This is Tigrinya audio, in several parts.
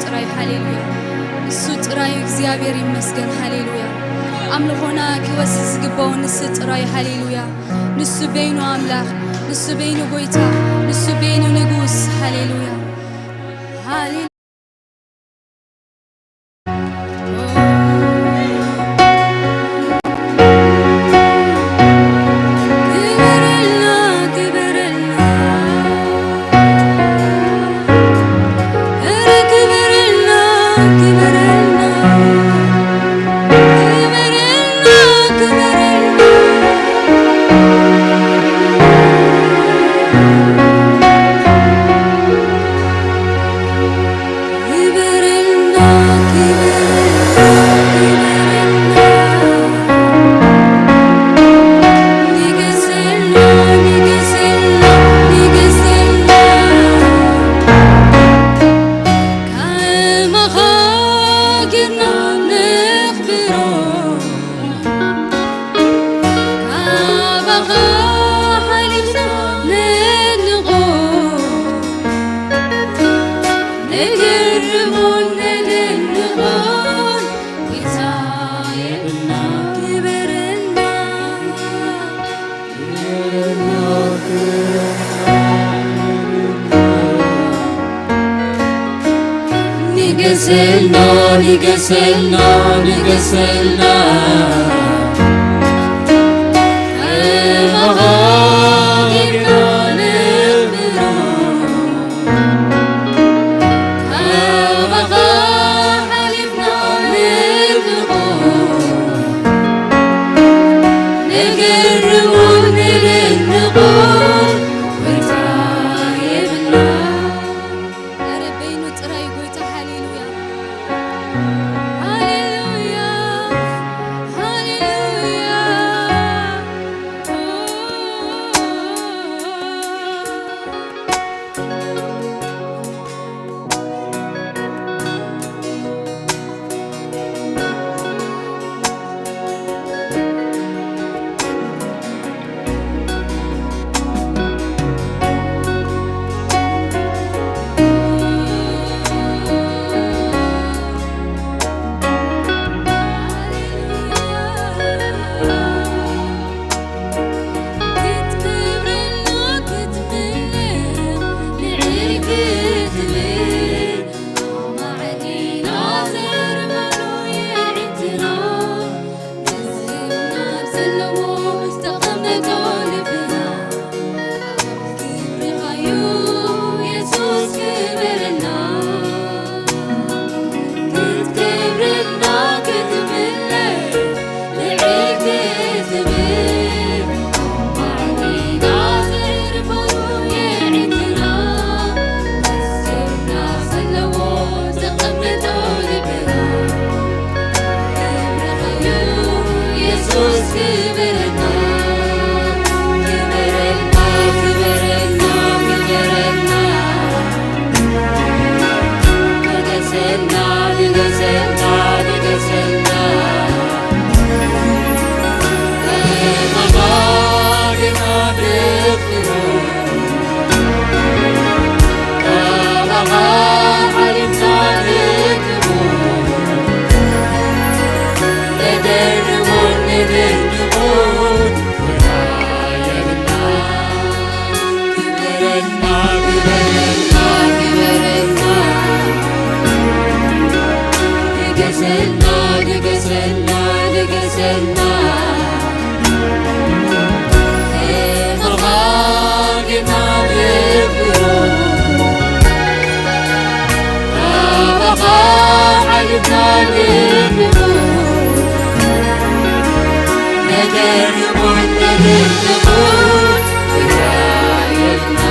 ጥራይ። ሃሌሉያ። ንሱ ጥራይ እግዚኣብሔር ይመስገን። ሃሌሉያ። ኣምልኾና ክወስድ ዝግባው ንሱ ጥራይ። ሃሌሉያ። ንሱ በይኑ ኣምላኽ፣ ንሱ በይኑ ጎይታ፣ ንሱ በይኑ ንጉስ። ሃሌሉያ። ሃሌ- ክበረልና፣ ክበረልና፣ ኧረ ክበረልና፣ ክበረልና፣ ክበረልና፣ ክበረልና። ክበረልና፣ ክበረልና፣ ክበረልና። ንገሰልና፣ ንገሰልና፣ ንገሰልና። ከማኻ ጌርና ነኽብሮ። ካባኻ ሓሊፍና ነድንቖ፣ ንገርሞን ነደንቖን ጌታ የብልና። ክበረልና። ንገሰልና፣ ንገሰልና፣ ንገሰልና። ከማኻ ጌርና ነኽብሮ፣ ካባኻ ሓሊፍና ነድንቖ፣ ንገርሞን ነደንቖን ጎይታ የብልና። ኧረ በይኑ ጥራይ ጎይታ። ሃሌሉያ፣ ሃሌሉያ፣ ሃሌሉያ። ክትክብረና ክትምለኽ ንዕይ ክትብል፣ ኣማዕዲና ዘርባሉ የዕድና። መስህብና ዘለዎ ዝተቐመጦ ልብና፣ ክብርኻዩ የሱስ ክበረልና። ክትከብረና ክትምለኽ ንዕይ ክትብል፣ ኣማዕዲና ዘርባሉ የዕድና። መስህብና ዘለዎ ዝተቐመጦ ልብና፣ ክብርኻዩ የሱስ ክበረልና። ክበረልና፣ ክበረልና፣ ክበረልና። ንገሰልና፣ ንገሰልና፣ ንገሰልና። ከማኻ ጌርና ነኽብሮ፣ ካባኻ ሓሊፍና ነድንቖ፣ ነደርቦን ነደንቖን ጎይታ የብልና። ክበረልና፣ ክበረልና፣ ክበረልና። ንገሰልና፣ ንገሰልና፣ ንገሰልና። ከማኻ ጌርና ነኽብሮ፣ ካባኻ ሓሊፍና ነድንቖ፣ ነደርቦን ነደንቖን ጎይታ የብልና።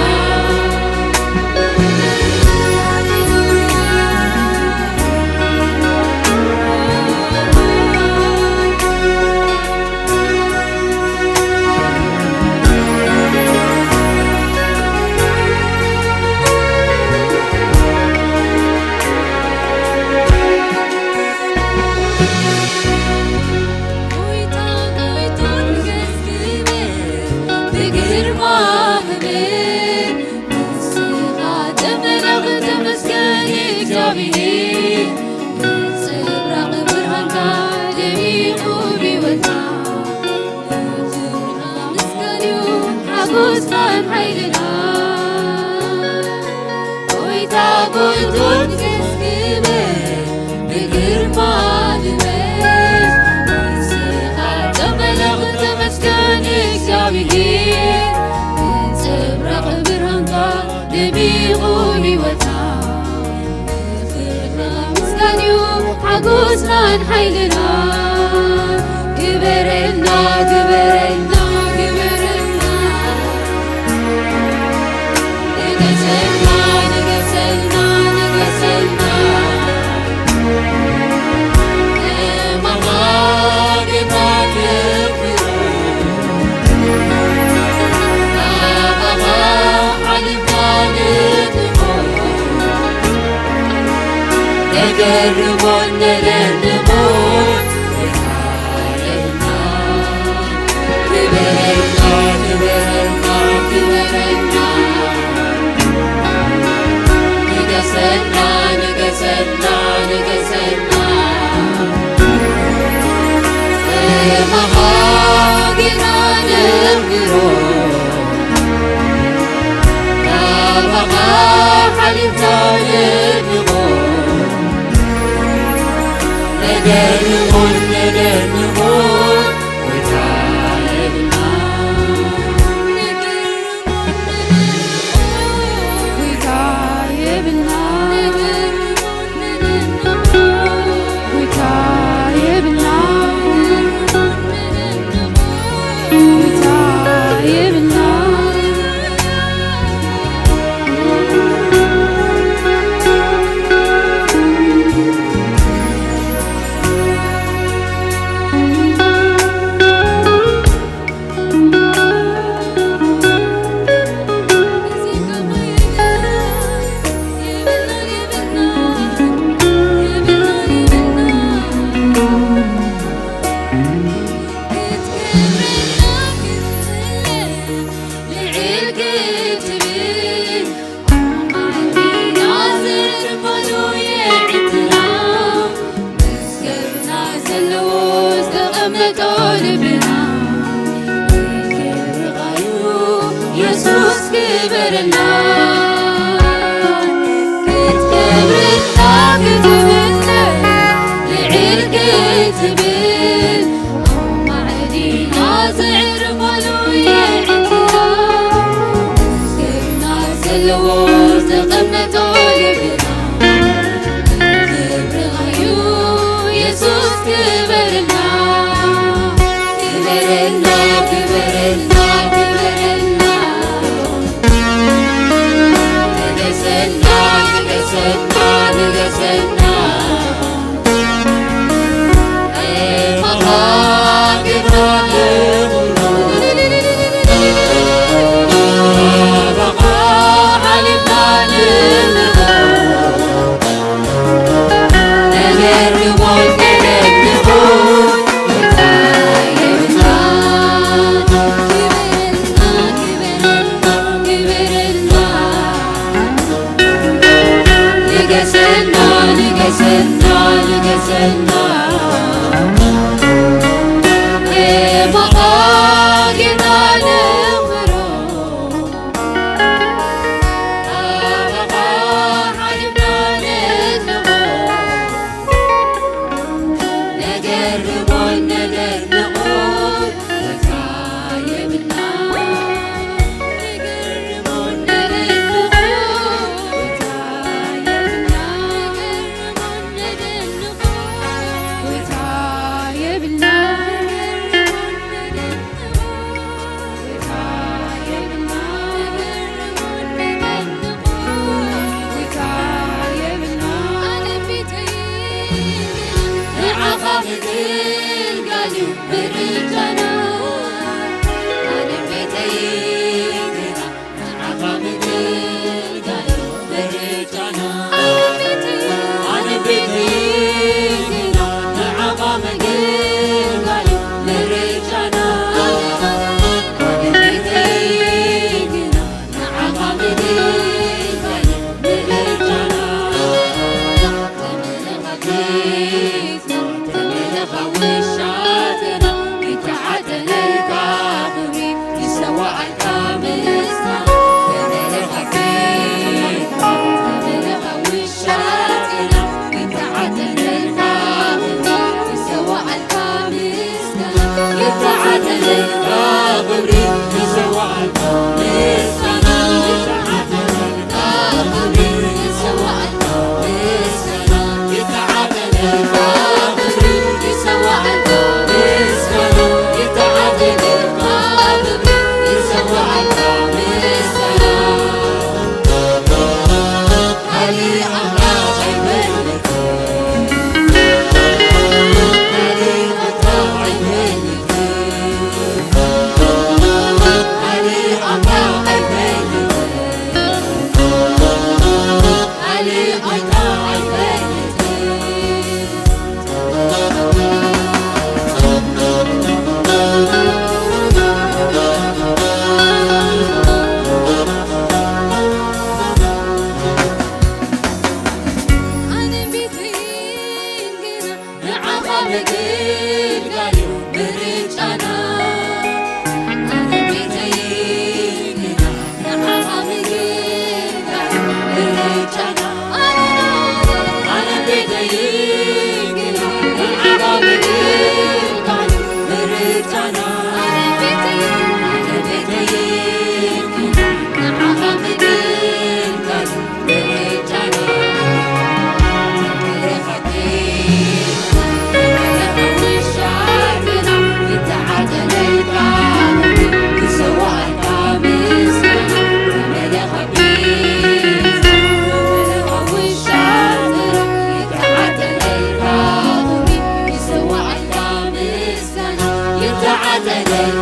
ሓይልና። ግበረልና፣ ግበረልና፣ ግበረልና። ንገሰልና፣ ንገሰልና፣ ንገሰልና። የሱስ ክበረና። ክትከብርና ክትምነ ልዕል ክትብል ኣማዕዲና ዘዕርባሉ የዕትራ። ምስጋና ዘለዎ ዝተቐመጦ ልብና ክብርኻዩ የሱስ ክበረና። ክበረና፣ ክበረና፣ ክበረና። ንገሰና፣ ንገሰና፣ ንገሰና። ንገሰና፣ ንገሰና፣ ንገሰና። ኣይፈልጥን።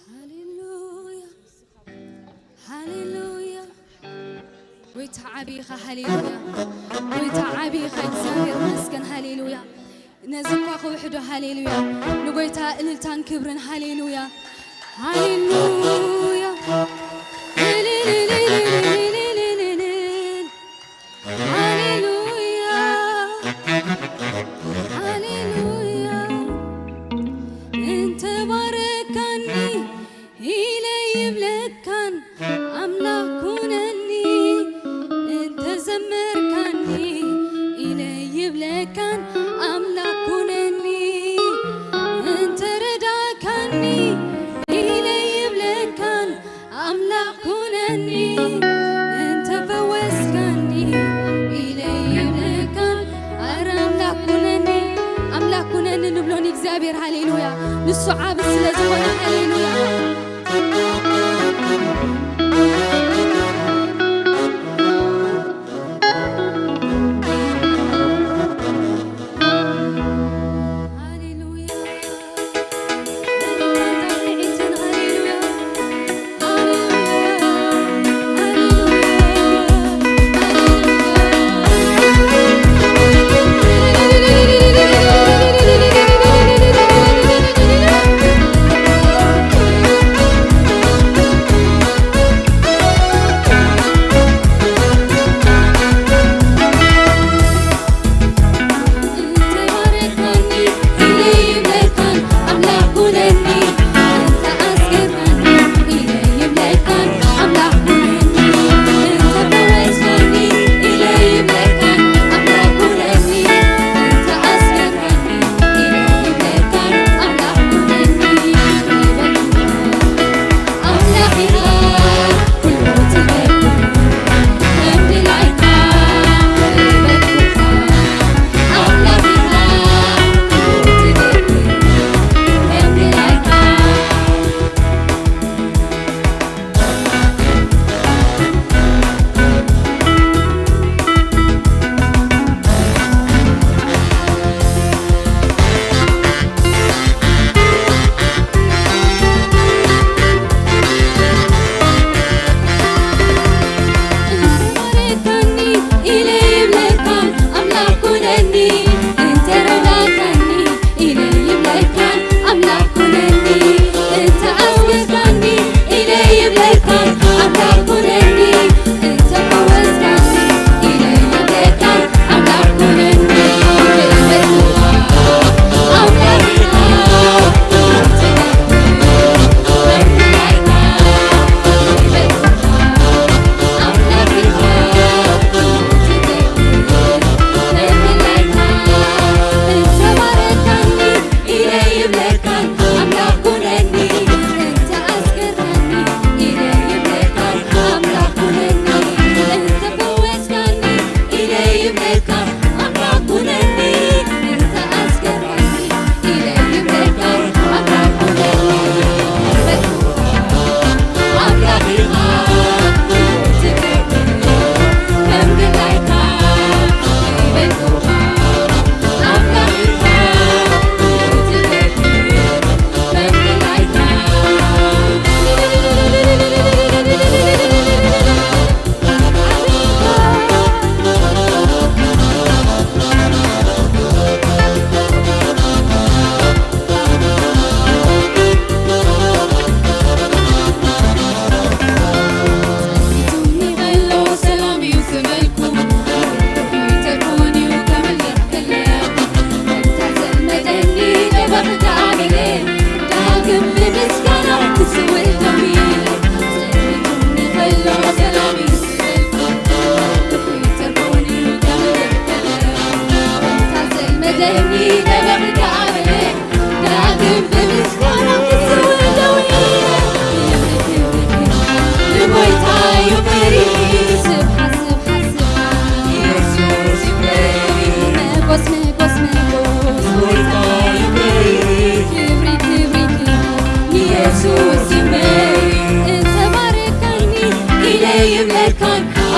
ሃሌሉያ፣ ሃሌሉያ። ሃሌሉያ፣ ሃሌሉያ። ጎይታ ዓቢ ኢኻ፣ ሃሌሉያ። ጎይታ ዓቢ ኢኻ፣ እግዚኣብሔር ይመስገን፣ ሃሌሉያ። ነዚ እኳ ክውሕዶ፣ ሃሌሉያ። ንጎይታ እልልታን ክብርን፣ ሃሌሉያ፣ ሃሌሉያ። ሃሌሉያ፣ ሃሌሉያ። እንተ ባረካኒ ኢለ ይብለካን ኣምላኽ ኩነኒ፣ እንተ ዘመርካኒ ኢለ ይብለካን ኣምላኽ ኩነኒ፣ እንተ ረዳካኒ ኢለ ይብለካን ኣምላኽ ኩነኒ፣ እንተ ፈወስካኒ ኢለ ይብለካን፣ ኣረ ኣምላኽ ኩነኒ፣ ኣምላኽ ኩነኒ ንብሎ ንእግዚኣብሔር። ሃሌሉያ። ንሱ ዓቢ ስለ ዝኾነ፣ ሃሌሉያ።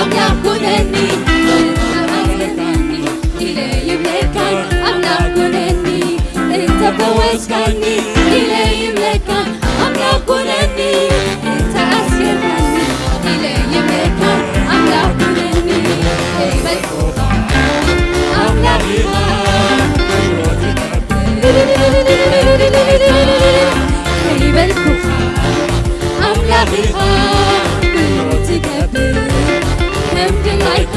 ኣምላኽ ኩነኒ፣ ኣስገዳኒ ኢለ ይብለካን፣ ኣምላኽ ኩነኒ፣ እንተ ፈወስካኒ ኢለ ይብለካን፣ ኣምላኽ ኩነኒ፣ እንተ ኣስገዳኒ ኢለ ይብለካን፣ ኣምላኽ ኩነኒ፣ ይበልኩኻ ኣምላኽ ኢኻ። ይበልኩኻ ኣምላኽ ኢኻ፣ ኩሉ ትገብር ከም ድላይካ።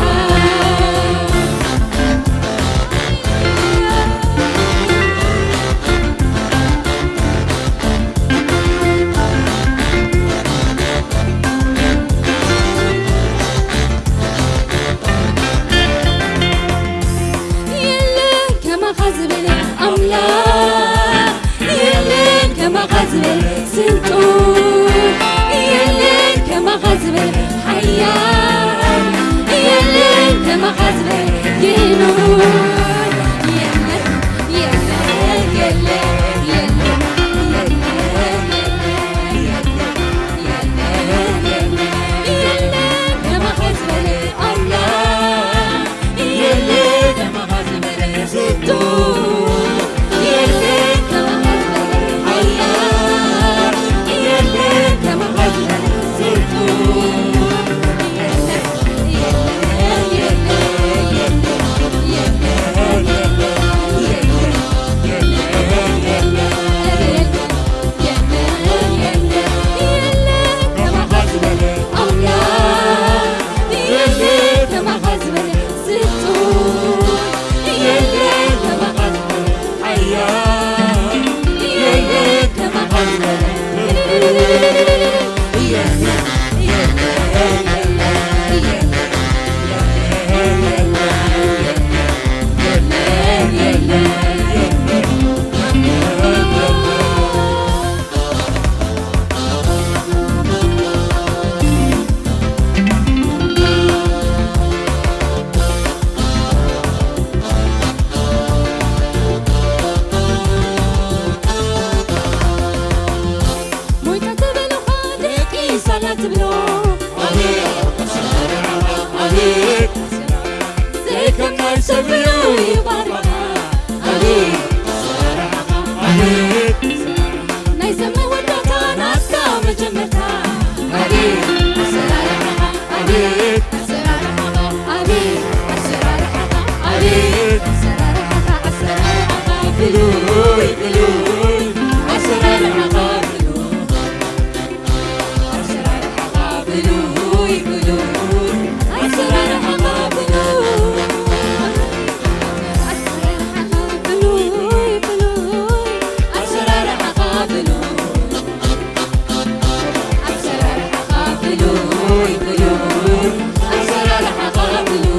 የለን ከማኻ ዝበለ ኣምላኽ፣ የለን ከማኻ ዝበለ ስልጡን፣ የለን ከማኻ ዝበለ ሓያል፣ የለን ከማኻ ዝበለ ግኑን። የለን፣ የለን፣ የለን፣ የለን፣ የለን፣ የለን፣ የለን፣ የለን ከማኻ ዝበለ ኣምላኽ። ሞይታ ተበሉኻ ደቂ ሳላ ትብሎ። ዘይከም ናይ ሰብ እዩ ይባርካ። ናይ ሰብ መወዳእታ ናትካ መጀመርታ። ኣቤት ኣሰራርሓኻ፣ ኣቤት ኣሰራርሓኻ፣ ኣቤት ኣሰራርሓኻ፣ ኣቤት ኣሰራርሓኻ፣ ኣሰራርሓኻ ፍሉይ፣ ፍሉይ ኣሰራርሓኻ ፍሉይ፣ ኣሰራርሓኻ ፍሉይ፣ ፍሉይ ኣሰራርሓኻ ፍሉይ፣ ኣሰራርሓኻ ፍሉይ፣ ፍሉይ ኣሰራርሓኻ ፍሉይ።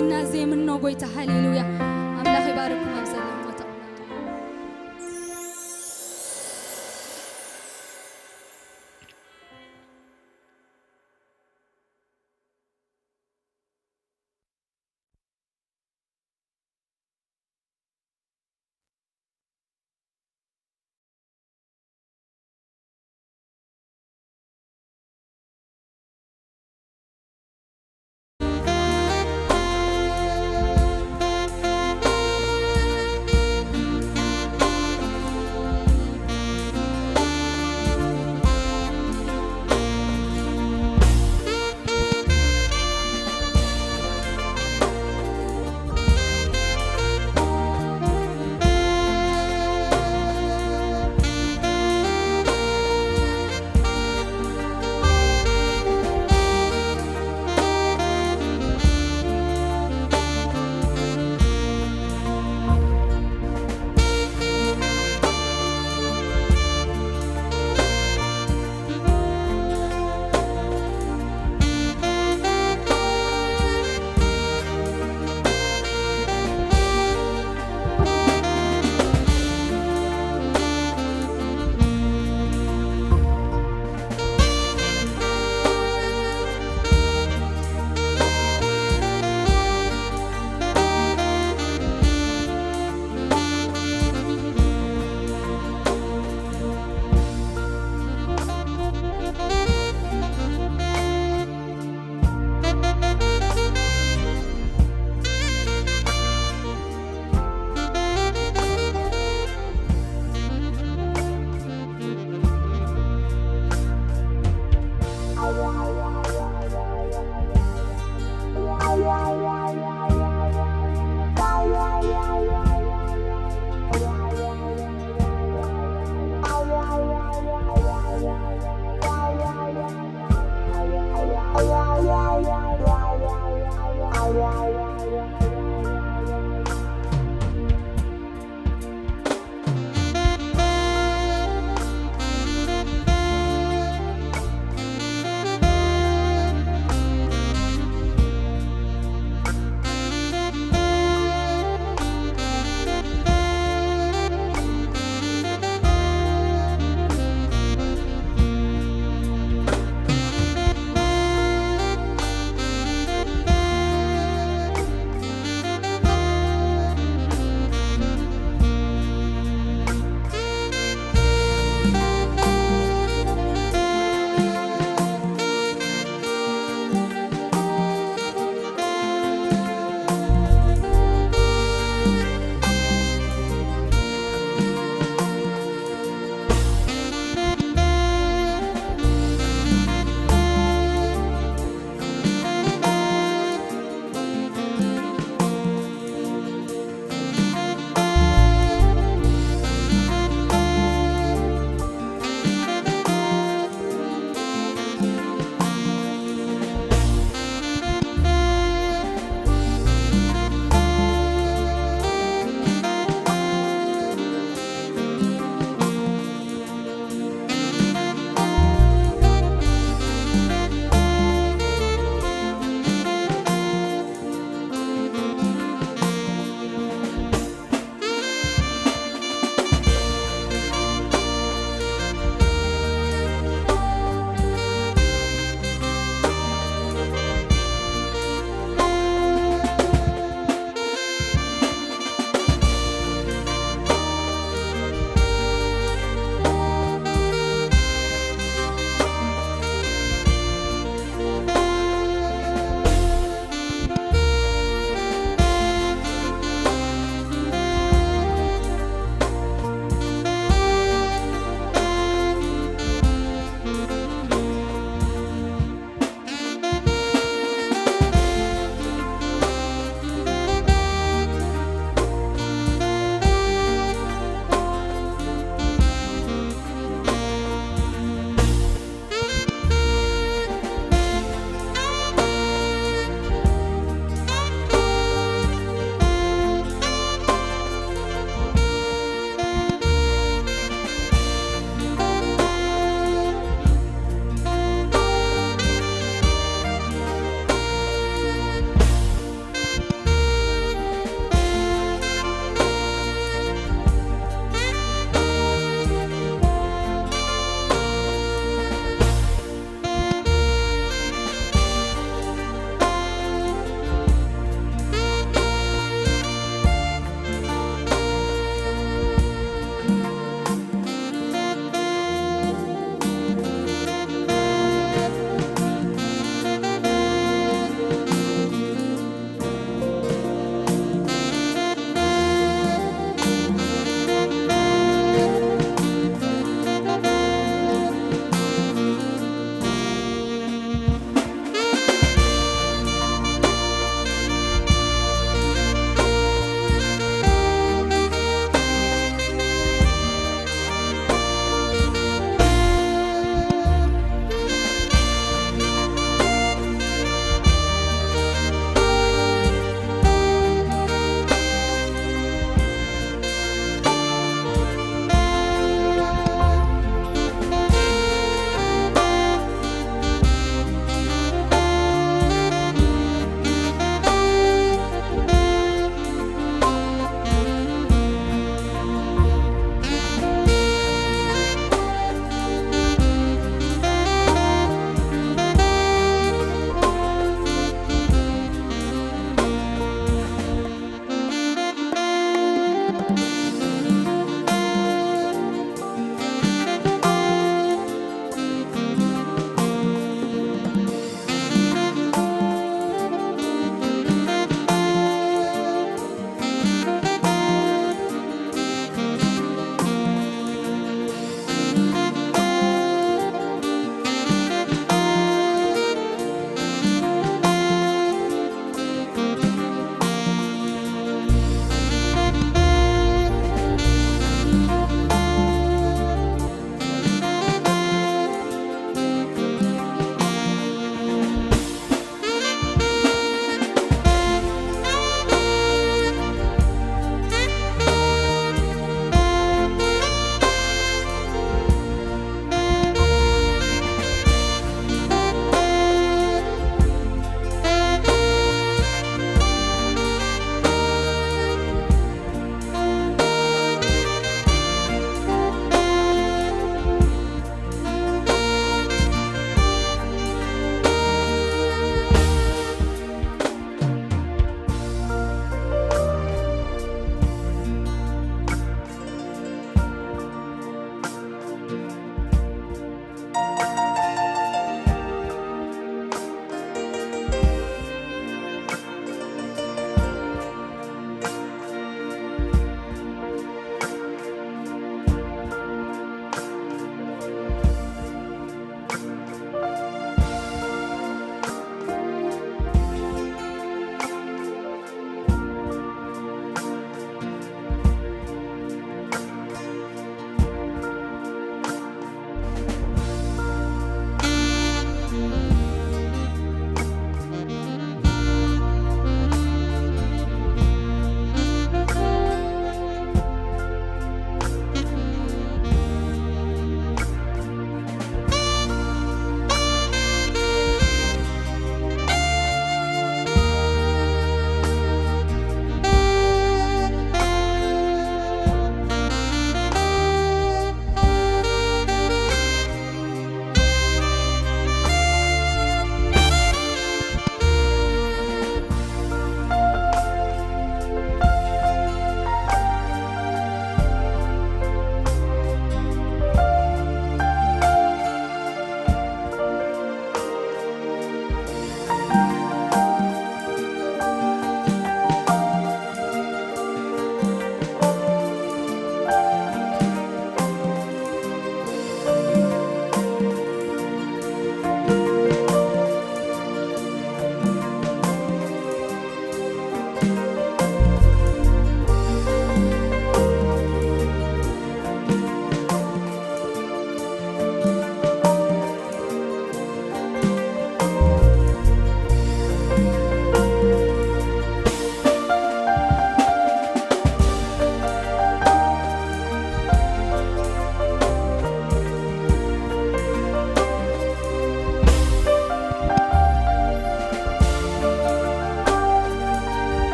እና ዜምኖ ጎይታ። ሃሌሉያ። ኣምላኽ ይባርኩም ኣብ ዘለኹሞ ተቐመጡ።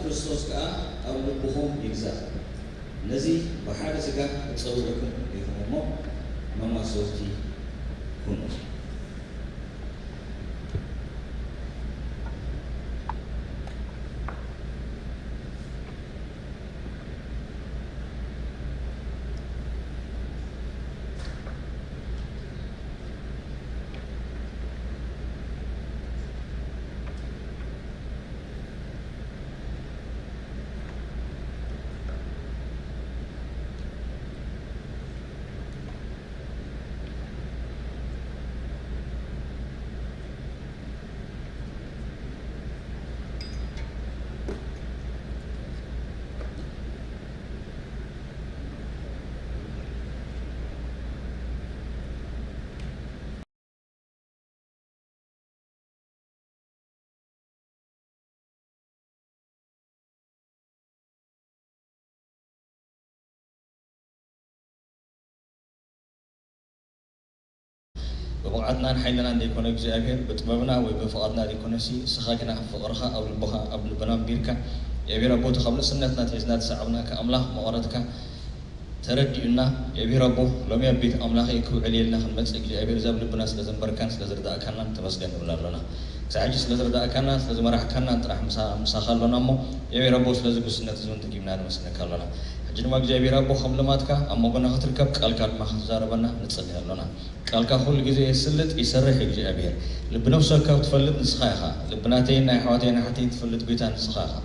ክርስቶስ ከኣ ኣብ ልብኹም ይግዛእ። ነዚ ብሓደ ስጋ እጸውዕኩም ኢኹም እሞ መማስወርቲ ኩኑ። ብብቕዓትናን ሓይልናን ዘይኮነ እግዚኣብሔር፣ ብጥበብና ወይ ብፍቓድና ዘይኮነሲ፣ ንስኻ ግና ፍቕርኻ ኣብ ልቦኻ፣ ኣብ ልብና ኣንቢርካ፣ እግዚኣብሔር ኣቦ፣ እቲ ካብ ንእስነትና ኣትሒዝና ዝሰዓብናካ ኣምላኽ፣ መቐረትካ ተረዲኡና፣ እግዚኣብሔር ኣቦ፣ ሎሚ ኣብ ቤት ኣምላኸይ ክውዕል ኢልና ክንመጽእ እግዚኣብሔር፣ እዚ ኣብ ልብና ስለ ዘንበርካን ስለ ዝረዳእካናን ተመስገን ንብል ኣሎና። ክሳዕ ሕጂ ስለ ዝረዳእካናን ስለ ዝመራሕካናን ጥራሕ ምሳ-፣ ምሳኻ ኣሎና እሞ፣ እግዚኣብሔር ኣቦ፣ ስለዚ ጉስነት እዚ እውን ደጊምና ነመስግነካ ኣሎና። ሕጂ ድማ እግዚኣብሔር ኣቦ፣ ከም ልማድካ ኣብ መንጎና ክትርከብ፣ ቃልካ ድማ ክትዛረበና ንጽሊ ኣሎና። ቃልካ ኩሉ ግዜ የስልጥ፣ ይሰርሕ እዩ እግዚኣብሔር። ልቢ ነፍሲ ወከፍ ትፈልጥ ንስኻ ኢኻ። ልቢ ናተይን ናይ ኣሕዋተይን ኣሓተይን ትፈልጥ ጎይታ ንስኻ ኢኻ።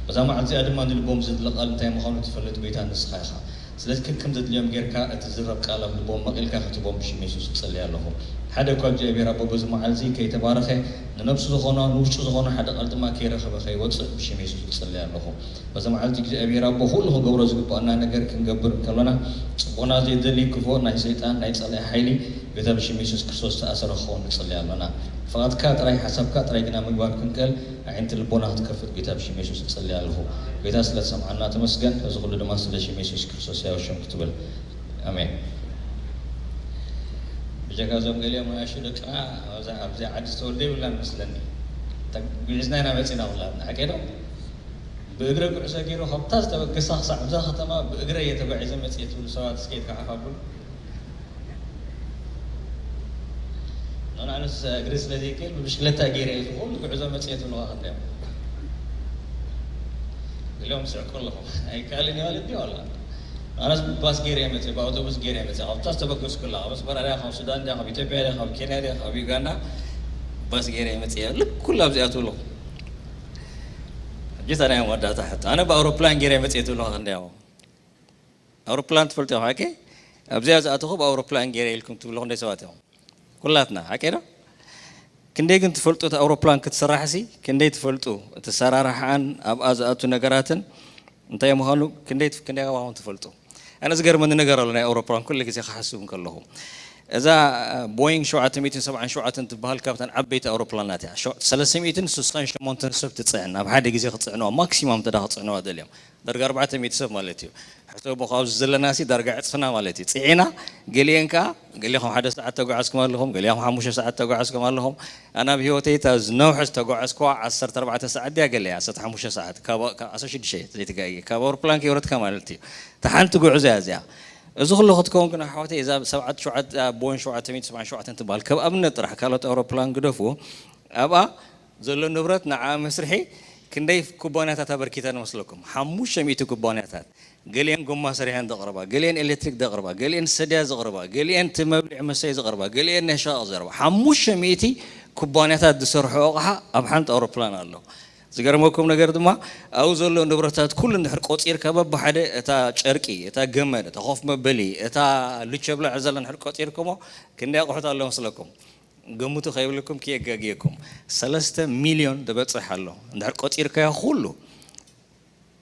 በዛ መዓልቲ እዚኣ ድማ ንልቦም ዝድለ ቃል እንታይ ምዃኑ ትፈልጥ ጎይታ ንስኻ ኢኻ። ስለዚ ከከም ዘድልዮም ጌርካ እቲ ዝረብ ቃል ኣብ ልቦም መቒልካ ክትቦም ብሽም የሱስ እጽሊ ኣለኹ። ሓደ እኳ እግዚኣብሔር ኣቦ በዚ መዓልቲ ከይተባረኸ፣ ንነብሱ ዝኾኖ፣ ንውሽጡ ዝኾኖ ሓደ ቃል ድማ ከይረኸበ ከይወጽእ ብሽም የሱስ እጽሊ ኣለኹ። በዚ መዓልቲ እግዚኣብሔር ኣቦ ኩሉ ክገብሮ ዝግባኣና ነገር ክንገብር እንከሎና፣ ጽቡቕና ዘይደሊ ክፉእ ናይ ሰይጣን ናይ ጸላኢ ሓይሊ፣ ጎይታ ብሽም የሱስ ክርስቶስ ዝተኣሰረ ክኸውን ንጽሊ ኣሎና። ፍቓድካ ጥራይ፣ ሓሳብካ ጥራይ ግና ምግባር ክንክእል፣ ኣዒንቲ ልቦና ክትከፍት ጎይታ ብሽም የሱስ እጽሊ ኣለኹ። ጎይታ ስለ ትሰምዓና ተመስገን። እዚ ኩሉ ድማ ስለ ሽም የሱስ ክርስቶስ ሕያው ሽም ክትብል። ኣሜን። ብጀካ እዞም ገሊኦም ኣሹ ደቅና ኣብዛ፣ ኣብዚ ዓዲ ዝተወልደ ይብላን መስለኒ። ተጉዒዝና ኢና መጺና ኩላትና፣ ሓቂ ዶ? ብእግረ ጉዕዞ ገይሩ ካብታ ዝተበገሳ ክሳዕ ኣብዛ ከተማ ብእግረ እየ ተጓዒዘ መጽየ ትብሉ ሰባት እስከ ኢድካ ሓፍ ኣብሉ። ንኣነስ እግሪ ስለ ዘይክእል ብብሽክለታ ገይረ እየ እዚ ኩሉ ጉዕዞ መጽየ ትብልዋ ክንደይ እዮም? ገሊኦም ስዕቁ ኣለኹም። ኣይከኣልን እዩ ማለት ድዩ? ዋላ ኣነስ ብባስ ገይረ እየ መጽየ፣ ብኣውቶቡስ ገይረ እየ መጽየ። ካብታ ዝተበገስኩላ፣ ካብ ኣስመራ ድያ፣ ካብ ሱዳን ድያ፣ ካብ ኢትዮጵያ ድያ፣ ካብ ኬንያ ድያ፣ ካብ ዩጋንዳ ባስ ገይረ እየ መጽየ። ልክ ኩሉ ኣብዚኣ ትብሉ። ሕጂ እታ ናይ መወዳእታ ሕቶ። ኣነ ብኣውሮፕላን ገይረ እየ መጽየ ትብሉ ክንደይ እዮም? ኣውሮፕላን ትፈልጡ ኢኹም ሓቂ? ኣብዚኣ ዝኣተኹ ብኣውሮፕላን ገይረ ኢልኩም ትብሉ ክንደይ ሰባት እዮም? ኩላትና፣ ሓቂ ዶ? ክንደይ ግን ትፈልጡ እቲ ኣውሮፕላን ክትስራሕሲ? ክንደይ ትፈልጡ እቲ ሰራርሓን ኣብኣ ዝኣቱ ነገራትን እንታይ ምዃኑ? ክንደይ ትፍ-፣ ክንደይ ኣባኹም ትፈልጡ? ኣነ ዝገርመኒ ነገር ኣሎ፣ ናይ ኣውሮፕላን ኩሉ ግዜ ክሓስብ እንከለኹ። እዛ ቦይንግ ሸውዓተ ሚእትን ሰብዓን ሸውዓተን ትበሃል ካብተን ዓበይቲ ኣውሮፕላናት እያ። ሸው-፣ ሰለስተ ሚእትን ስሳን ሸሞንተን ሰብ ትጽዕን፣ ኣብ ሓደ ግዜ ክጽዕንዋ ማክሲማም እንተ ደኣ ክጽዕንዋ ደልዮም። ዳርጋ ኣርባዕተ ሚእቲ ሰብ ማለት እዩ። ሕሰቦ፣ ካብዚ ዘለናሲ ዳርጋ ዕጽፍና ማለት እዩ። ጽዒና፣ ገሊኤን ከኣ፣ ገሊኹም ሓደ ሰዓት ተጓዓዝኩም ኣለኹም፣ ገሊኹም ሓሙሽተ ሰዓት ተጓዓዝኩም ኣለኹም። ኣነ ኣብ ህይወተይ እታ ዝነውሐ ዝተጓዓዝኩዋ ዓሰርተ ኣርባዕተ ሰዓት ድያ ገለ እያ፣ ዓሰርተ ሓሙሽተ ሰዓት፣ ካብ፣ ካብ ዓሰርተ ሽዱሽተ ዘይተጋግየ፣ ካብ ኣውሮፕላን ከይወረድካ ማለት እዩ። እታ ሓንቲ ጉዕዞ እያ እዚኣ። እዚ ኩሉ ክትከውን ግን ኣሕዋተይ፣ እዛ ሰብዓተ ሸውዓተ፣ ቦይንግ ሸውዓተ ሚእቲ ሰብዓን ሸውዓተን ትበሃል፣ ከም ኣብነት ጥራሕ፣ ካልኦት ኣውሮፕላን ግደፉ፣ ኣብኣ ዘሎ ንብረት ንዓ መስርሒ ክንደይ ኩባንያታት ኣበርኪተን መስለኩም? ሓሙሽተ ሚእቲ ኩባንያታት። ገሊኤን ጎማ ሰሪሐን ዘቕርባ፣ ገሊኤን ኤሌክትሪክ ዘቕርባ፣ ገሊኤን ሰድያ ዘቕርባ፣ ገሊኤን እቲ መብልዒ መስተይ ዘቕርባ፣ ገሊኤን ናይ ሸቓቕ ዘቕርባ። ሓሙሽተ ሚእቲ ኩባንያታት ዝሰርሖ ኣቕሓ ኣብ ሓንቲ ኣውሮፕላን ኣሎ። ዝገርመኩም ነገር ድማ፣ ኣብኡ ዘሎ ንብረታት ኩሉ እንድሕር ቆጺርካ፣ በብሓደ እታ ጨርቂ፣ እታ ገመድ፣ እታ ኮፍ መበሊ፣ እታ ልቸ ብላዕ ዘላ እንድሕር ቆጺርኩሞ፣ ክንደይ ኣቑሑት ኣሎ መስለኩም? ገምቱ ከይብለኩም ከየጋግየኩም። ሰለስተ ሚልዮን ዝበጽሕ ኣሎ። እንድሕር ቆጺርካዮ ኩሉ፣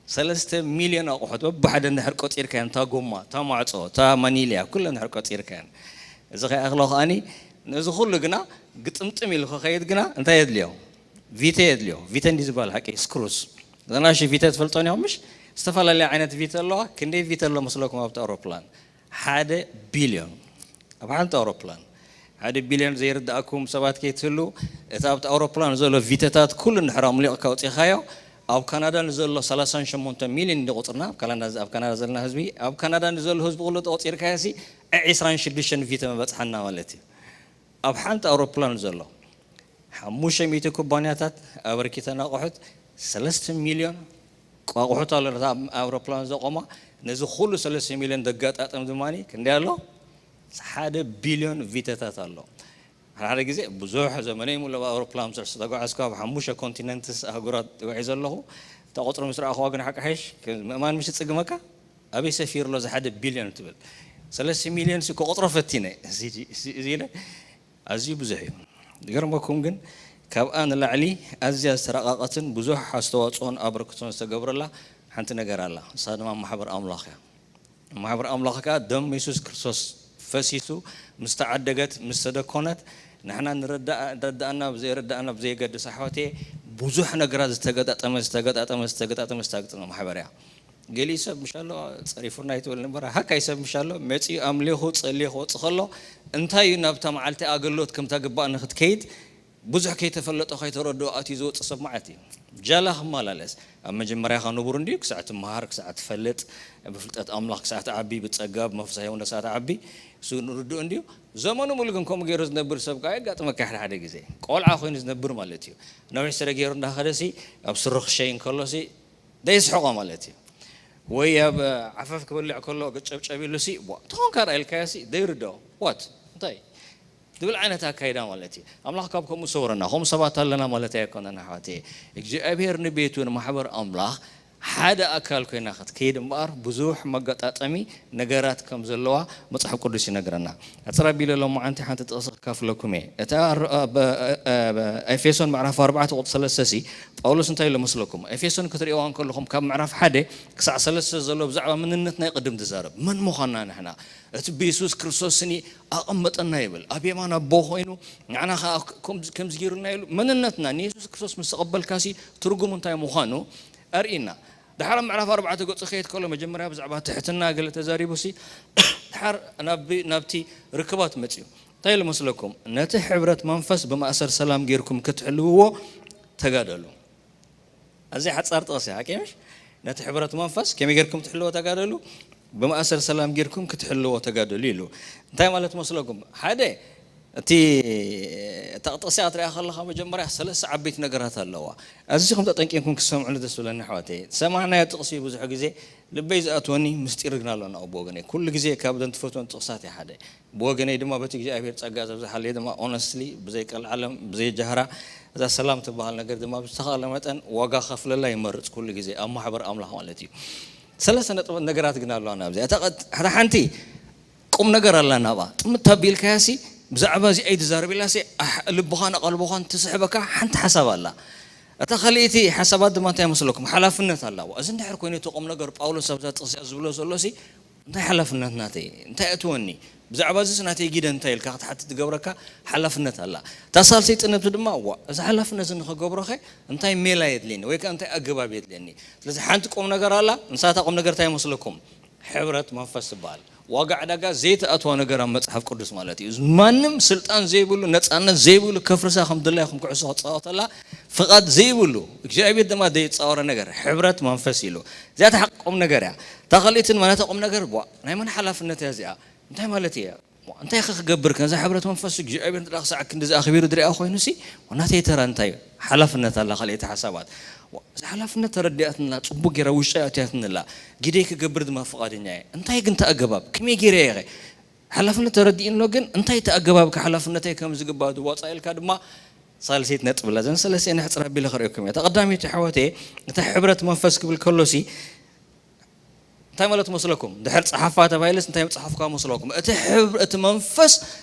ሰለስተ ሚልዮን ኣቑሑት በብሓደ እንድሕር ቆጺርካዮ፣ እታ ጎማ፣ እታ ማዕጾ፣ እታ ማኒልያ፣ ኩለን እንድሕር ቆጺርካየን። እዚ ከይኣኽሎ ከኣኒ፣ ነዚ ኩሉ ግና ግጥምጥም ኢሉ ክኸይድ ግና እንታይ የድልዮ? ቪተ የድልዮ። ቪተ እንዲ ዝበሃል ሓቂ፣ ስክሩስ። እዘን ኣሽቱ ቪተ ትፈልጦን ኢኹም ምሽ? ዝተፈላለያ ዓይነት ቪተ ኣለዋ። ክንደይ ቪተ ኣሎ መስለኩም ኣብቲ ኣውሮፕላን? ሓደ ቢልዮን። ኣብ ሓንቲ ኣውሮፕላን ሓደ ቢልዮን ዘይርድኣኩም ሰባት ከይትህሉ፣ እቲ ኣብቲ ኣውሮፕላን ዘሎ ቪተታት ኩሉ እንድሕር ኣምሊቕካ ኣውጺኻዮ፣ ኣብ ካናዳ ንዘሎ ሰላሳን ሸሞንተ ሚልዮን እንዲ ቁፅርና፣ ኣብ ካናዳ፣ ኣብ ካናዳ ዘለና ህዝቢ፣ ኣብ ካናዳ ንዘሎ ህዝቢ ኩሉ ተቆፂርካዮ ሲ ዕስራን ሽዱሽተን ቪተ መበፅሓና ማለት እዩ። ኣብ ሓንቲ ኣውሮፕላን ዘሎ ሓሙሽተ ሚእቲ ኩባንያታት ኣበርኪተን ኣቑሑት፣ ሰለስተ ሚልዮን ኣቑሑት ኣሎ ነታ ኣውሮፕላን ዘቆማ። ነዚ ኩሉ ሰለስተ ሚልዮን ዘጋጣጥም ድማ ክንደይ ኣሎ? ሓደ ቢልዮን ቪተታት ኣሎ። ሓደ ሓደ ግዜ ብዙሕ ዘመነይ ሙሉ ኣብ ኣውሮፕላን ምስ ተጓዓዝኩ፣ ኣብ ሓሙሽተ ኮንቲነንትስ ኣህጉራት ተጓዒዘ ኣለኹ። እታ ቁፅሪ ምስ ረኣኹዋ ግን ሓቂ ሓይሽ ምእማን ምሽ ይፅግመካ። ኣበይ ሰፊሩ ኣሎ እዚ ሓደ ቢልዮን ትብል? ሰለስተ ሚልዮን ሲ ክቆፅሮ ፈቲነ። እዚ፣ እዚ፣ እዚ ኢለ ኣዝዩ ብዙሕ እዩ። ዝገርመኩም ግን ካብኣ ንላዕሊ ኣዝያ ዝተራቐቐትን ብዙሕ ኣስተዋፅኦን ኣበርክቶን ዝተገብረላ ሓንቲ ነገር ኣላ። ንሳ ድማ ማሕበር ኣምላኽ እያ። ማሕበር ኣምላኽ ከኣ ደም የሱስ ክርስቶስ ፈሲሱ ምስ ተዓደገት፣ ምስ ተደኮነት፣ ንሕና ንረዳእ-፣ ንረዳእና ብዘይረዳእና ብዘየገድስ ኣሕዋተየ ብዙሕ ነገራት ዝተገጣጠመ፣ ዝተገጣጠመ፣ ዝተገጣጠመ፣ ዝተገጣጠመ ማሕበር እያ። ገሊኡ ሰብ ምሻሎ ጸሪፉና ይትብል ንበራ፣ ሃካይ ሰብ ምሻሎ መጺኡ ኣምሊኹ ጸልዩ ክወጽእ ከሎ እንታይ እዩ ናብታ መዓልቲ ኣገልግሎት ከምታ ግባእ ንኽትከይድ ብዙሕ ከይተፈለጦ ከይተረድኦ ኣትዩ ዝወጽእ ሰብ መዓት እዩ። ጃላ ክመላለስ ኣብ መጀመርያኻ ንቡር እንድዩ፣ ክሳዕ ትመሃር፣ ክሳዕ ትፈልጥ፣ ብፍልጠት ኣምላኽ ክሳዕ ትዓቢ፣ ብጸጋ ብመንፈሳዊ ህይወት ክሳዕ ትዓቢ፣ እሱ ንርድኡ እንድዩ። ዘመኑ ሙሉ ግን ከምኡ ገይሩ ዝነብር ሰብ ከኣ የጋጥመካ ሓደ ሓደ ግዜ። ቆልዓ ኮይኑ ዝነብር ማለት እዩ። ነዊሕ ስረ ገይሩ እንዳኸደሲ ኣብ ስሩ ክሸይ እንከሎሲ ደይስሕቖ ማለት እዩ። ወይ ኣብ ዓፈፍ ክበልዕ ከሎ ጨብጨብ ኢሉሲ፣ "ቧ፣ ትኾንካ ደኣ?" ኢልካዮሲ ደይርድኦ። ዋት? እንታይ? ዝብል ዓይነት ኣካይዳ ማለት እዩ። ኣምላኽ ካብ ከምኡ ሰውረና። ከምኡ ሰባት ኣለና ማለት ኣይኮነን ኣሕዋተየ። እግዚኣብሔር ንቤቱ ንማሕበር ኣምላኽ ሓደ ኣካል ኮይና ክትከይድ እምበኣር ብዙሕ መገጣጠሚ ነገራት ከም ዘለዋ መጽሓፍ ቅዱስ ይነግረና። ኣጽር ኣቢለ ሎማዓንቲ ሓንቲ ጥቕሲ ክካፍለኩም እየ። እታ ር-፣ ብ-፣ ብ-፣ ኤፌሶን ምዕራፍ ኣርባዕተ ቁጽሪ ሰለስተ ሲ ጳውሎስ እንታይ ኢሉ መስለኩም? ኤፌሶን ክትርእይዋ እንከለኹም ካብ ምዕራፍ ሓደ ክሳዕ ሰለስተ ዘሎ ብዛዕባ መንነት ናይ ቅድም ትዛረብ። መን ምዃንና ንሕና? እቲ ብየሱስ ክርስቶስ ስኒ ኣቐመጠና ይብል። ኣብ የማን ኣቦ ኮይኑ ንዓና ኸዓ ከም-፣ ከምዚ ገይሩልና ኢሉ መንነትና ንየሱስ ክርስቶስ ምስ ተቐበልካሲ ትርጉሙ እንታይ ምዃኑ ኣርእና። ድሓር ኣብ ምዕራፍ ኣርባዕተ ገጹ ክኸይድ ከሎ መጀመርያ ብዛዕባ ትሕትና ገለ ተዛሪቡሲ ድሓር ናብ-፣ ናብቲ ርክባት መጽዩ። እንታይ ኢሉ መስለኩም? ነቲ ሕብረት መንፈስ ብማእሰር ሰላም ጌርኩም ክትሕልውዎ ተጋደሉ። ኣዝያ ሓጻር ጥቕሲ እያ፣ ሓቂ ምሽ? ነቲ ሕብረት መንፈስ ከመይ ጌርኩም ትሕልዎ ተጋደሉ? ብማእሰር ሰላም ጌርኩም ክትሕልዎ ተጋደሉ ኢሉ። እንታይ ማለት መስለኩም? ሓደ፣ እቲ፣ እታ ጥቕሲ ክትሪኣ ከለኻ መጀመርያ ሰለስተ ዓበይቲ ነገራት ኣለዋ። ኣዚኹም ተጠንቂቕኩም ክትሰምዑሉ ደስ ዝብለኒ ኣሕዋተይ። ዝሰማዕናዮ ጥቕሲ ብዙሕ ግዜ ልበይ ዝኣትወኒ ምስጢር ግን ኣሎ ናብኡ ብወገነይ። ኩሉ ግዜ ካብ እዘን ትፈትወን ጥቕሳት እያ ሓደ። ብወገነይ ድማ በቲ እግዚኣብሔር ጸጋ ዘብዝሓለይ ድማ ኦነስትሊ ብዘይ ቀልዓለም ብዘይ ጃህራ እዛ ሰላም ትበሃል ነገር ድማ ብዝተኻእለ መጠን ዋጋ ከፍለላ ይመርጽ ኩሉ ግዜ ኣብ ማሕበር ኣምላኽ ማለት እዩ። ሰለስተ ነጥብ ነገራት ግን ኣለዋ ናብዚኣ። እታ ቀጥ-፣ እታ ሓንቲ ቁም ነገር ኣላ ናብኣ። ጥምት ኣቢልካያሲ ብዛዕባ እዚኣ እዩ ዝዛረብ ኢላሲ ኣሕ-፣ ልብኻን ኣቓልቦኻን ትስሕበካ ሓንቲ ሓሳብ ኣላ። እታ ካልኣይቲ ሓሳባት ድማ እንታይ መስለኩም? ሓላፍነት ኣለዋ። እዚ እንድሕር ኮይኑ እቲ ቁም ነገር ጳውሎስ ኣብዛ ጥቕሲ ዝብሎ ዘሎሲ እንታይ ሓላፍነት ናተይ? እንታይ እትወኒ? ብዛዕባ እዚስ ናተይ ጊደ እንታይ ኢልካ ክትሓትት ትገብረካ ሓላፍነት ኣላ። እታ ሳልሰይቲ ነጥቢ ድማ፣ ዋ፣ እዚ ሓላፍነት እዚ ንኽገብሮኸ እንታይ ሜላ የድልየኒ? ወይ ከኣ እንታይ ኣገባብ የድልየኒ? ስለዚ ሓንቲ ቁም ነገር ኣላ፣ ንሳታ ቁም ነገር እንታይ ይመስለኩም? ሕብረት መንፈስ ትበሃል። ዋጋ ዕዳጋ ዘይተኣትዋ ነገር ኣብ መጽሓፍ ቅዱስ ማለት እዩ። ማንም ስልጣን ዘይብሉ፣ ነጻነት ዘይብሉ፣ ከፍርሳ ከም ድላዩ ከም ኩዕሶ ክጻወተላ ፍቓድ ዘይብሉ፣ እግዚኣብሔር ድማ ዘይጻወሮ ነገር፣ ሕብረት መንፈስ ኢሉ። እዚኣ እታ ሓቂ ቁም ነገር እያ። እታ ካልኣይቲ ድማ ነታ ቁም ነገር፣ ቧ፣ ናይ መን ሓላፍነት እያ እዚኣ? እንታይ ማለት እያ? ቧ፣ እንታይ ከ ክገብር ከ? ነዛ ሕብረት መንፈስ እግዚኣብሔር እንተ ደኣ ክሳዕ ክንዲ ዝኣኽቢሩ ዝሪኣ ኮይኑሲ፣ ዋ፣ ናተይ ተራ እንታይ እዩ? ሓላፍነት ኣላ፣ ካልኣይቲ ሓሳባት። ዋ፣ እዛ ሓላፍነት ተረዲኣትንላ፣ ጽቡቕ ገይራ ውሽጠይ ኣእትያትንላ፣ ግደይ ክገብር ድማ ፍቓደኛ እየ። እንታይ ግን እቲ ኣገባብ? ከመይ ገይረ እየ ኸ? ሓላፍነት ተረዲእንሎ፣ ግን እንታይ እቲ ኣገባብ ከ ሓላፍነተይ ከም ዝግባእ ዝዋጻእ ኢልካ ድማ ሳልሰይቲ ነጥቢ ኣላ። እዘን ሰለስቲኤን ሕጽር ኣቢለ ከርእየኩም እየ። እታ ቀዳመይቲ ኣሕዋተየ፣ እታ ሕብረት መንፈስ ክብል ከሎሲ እንታይ ማለት መስለኩም? ድሕር ጸሓፋ ተባሂለስ እንታይ ምጽሓፍካ መስለኩም? እቲ ሕብር-፣ እቲ መንፈስ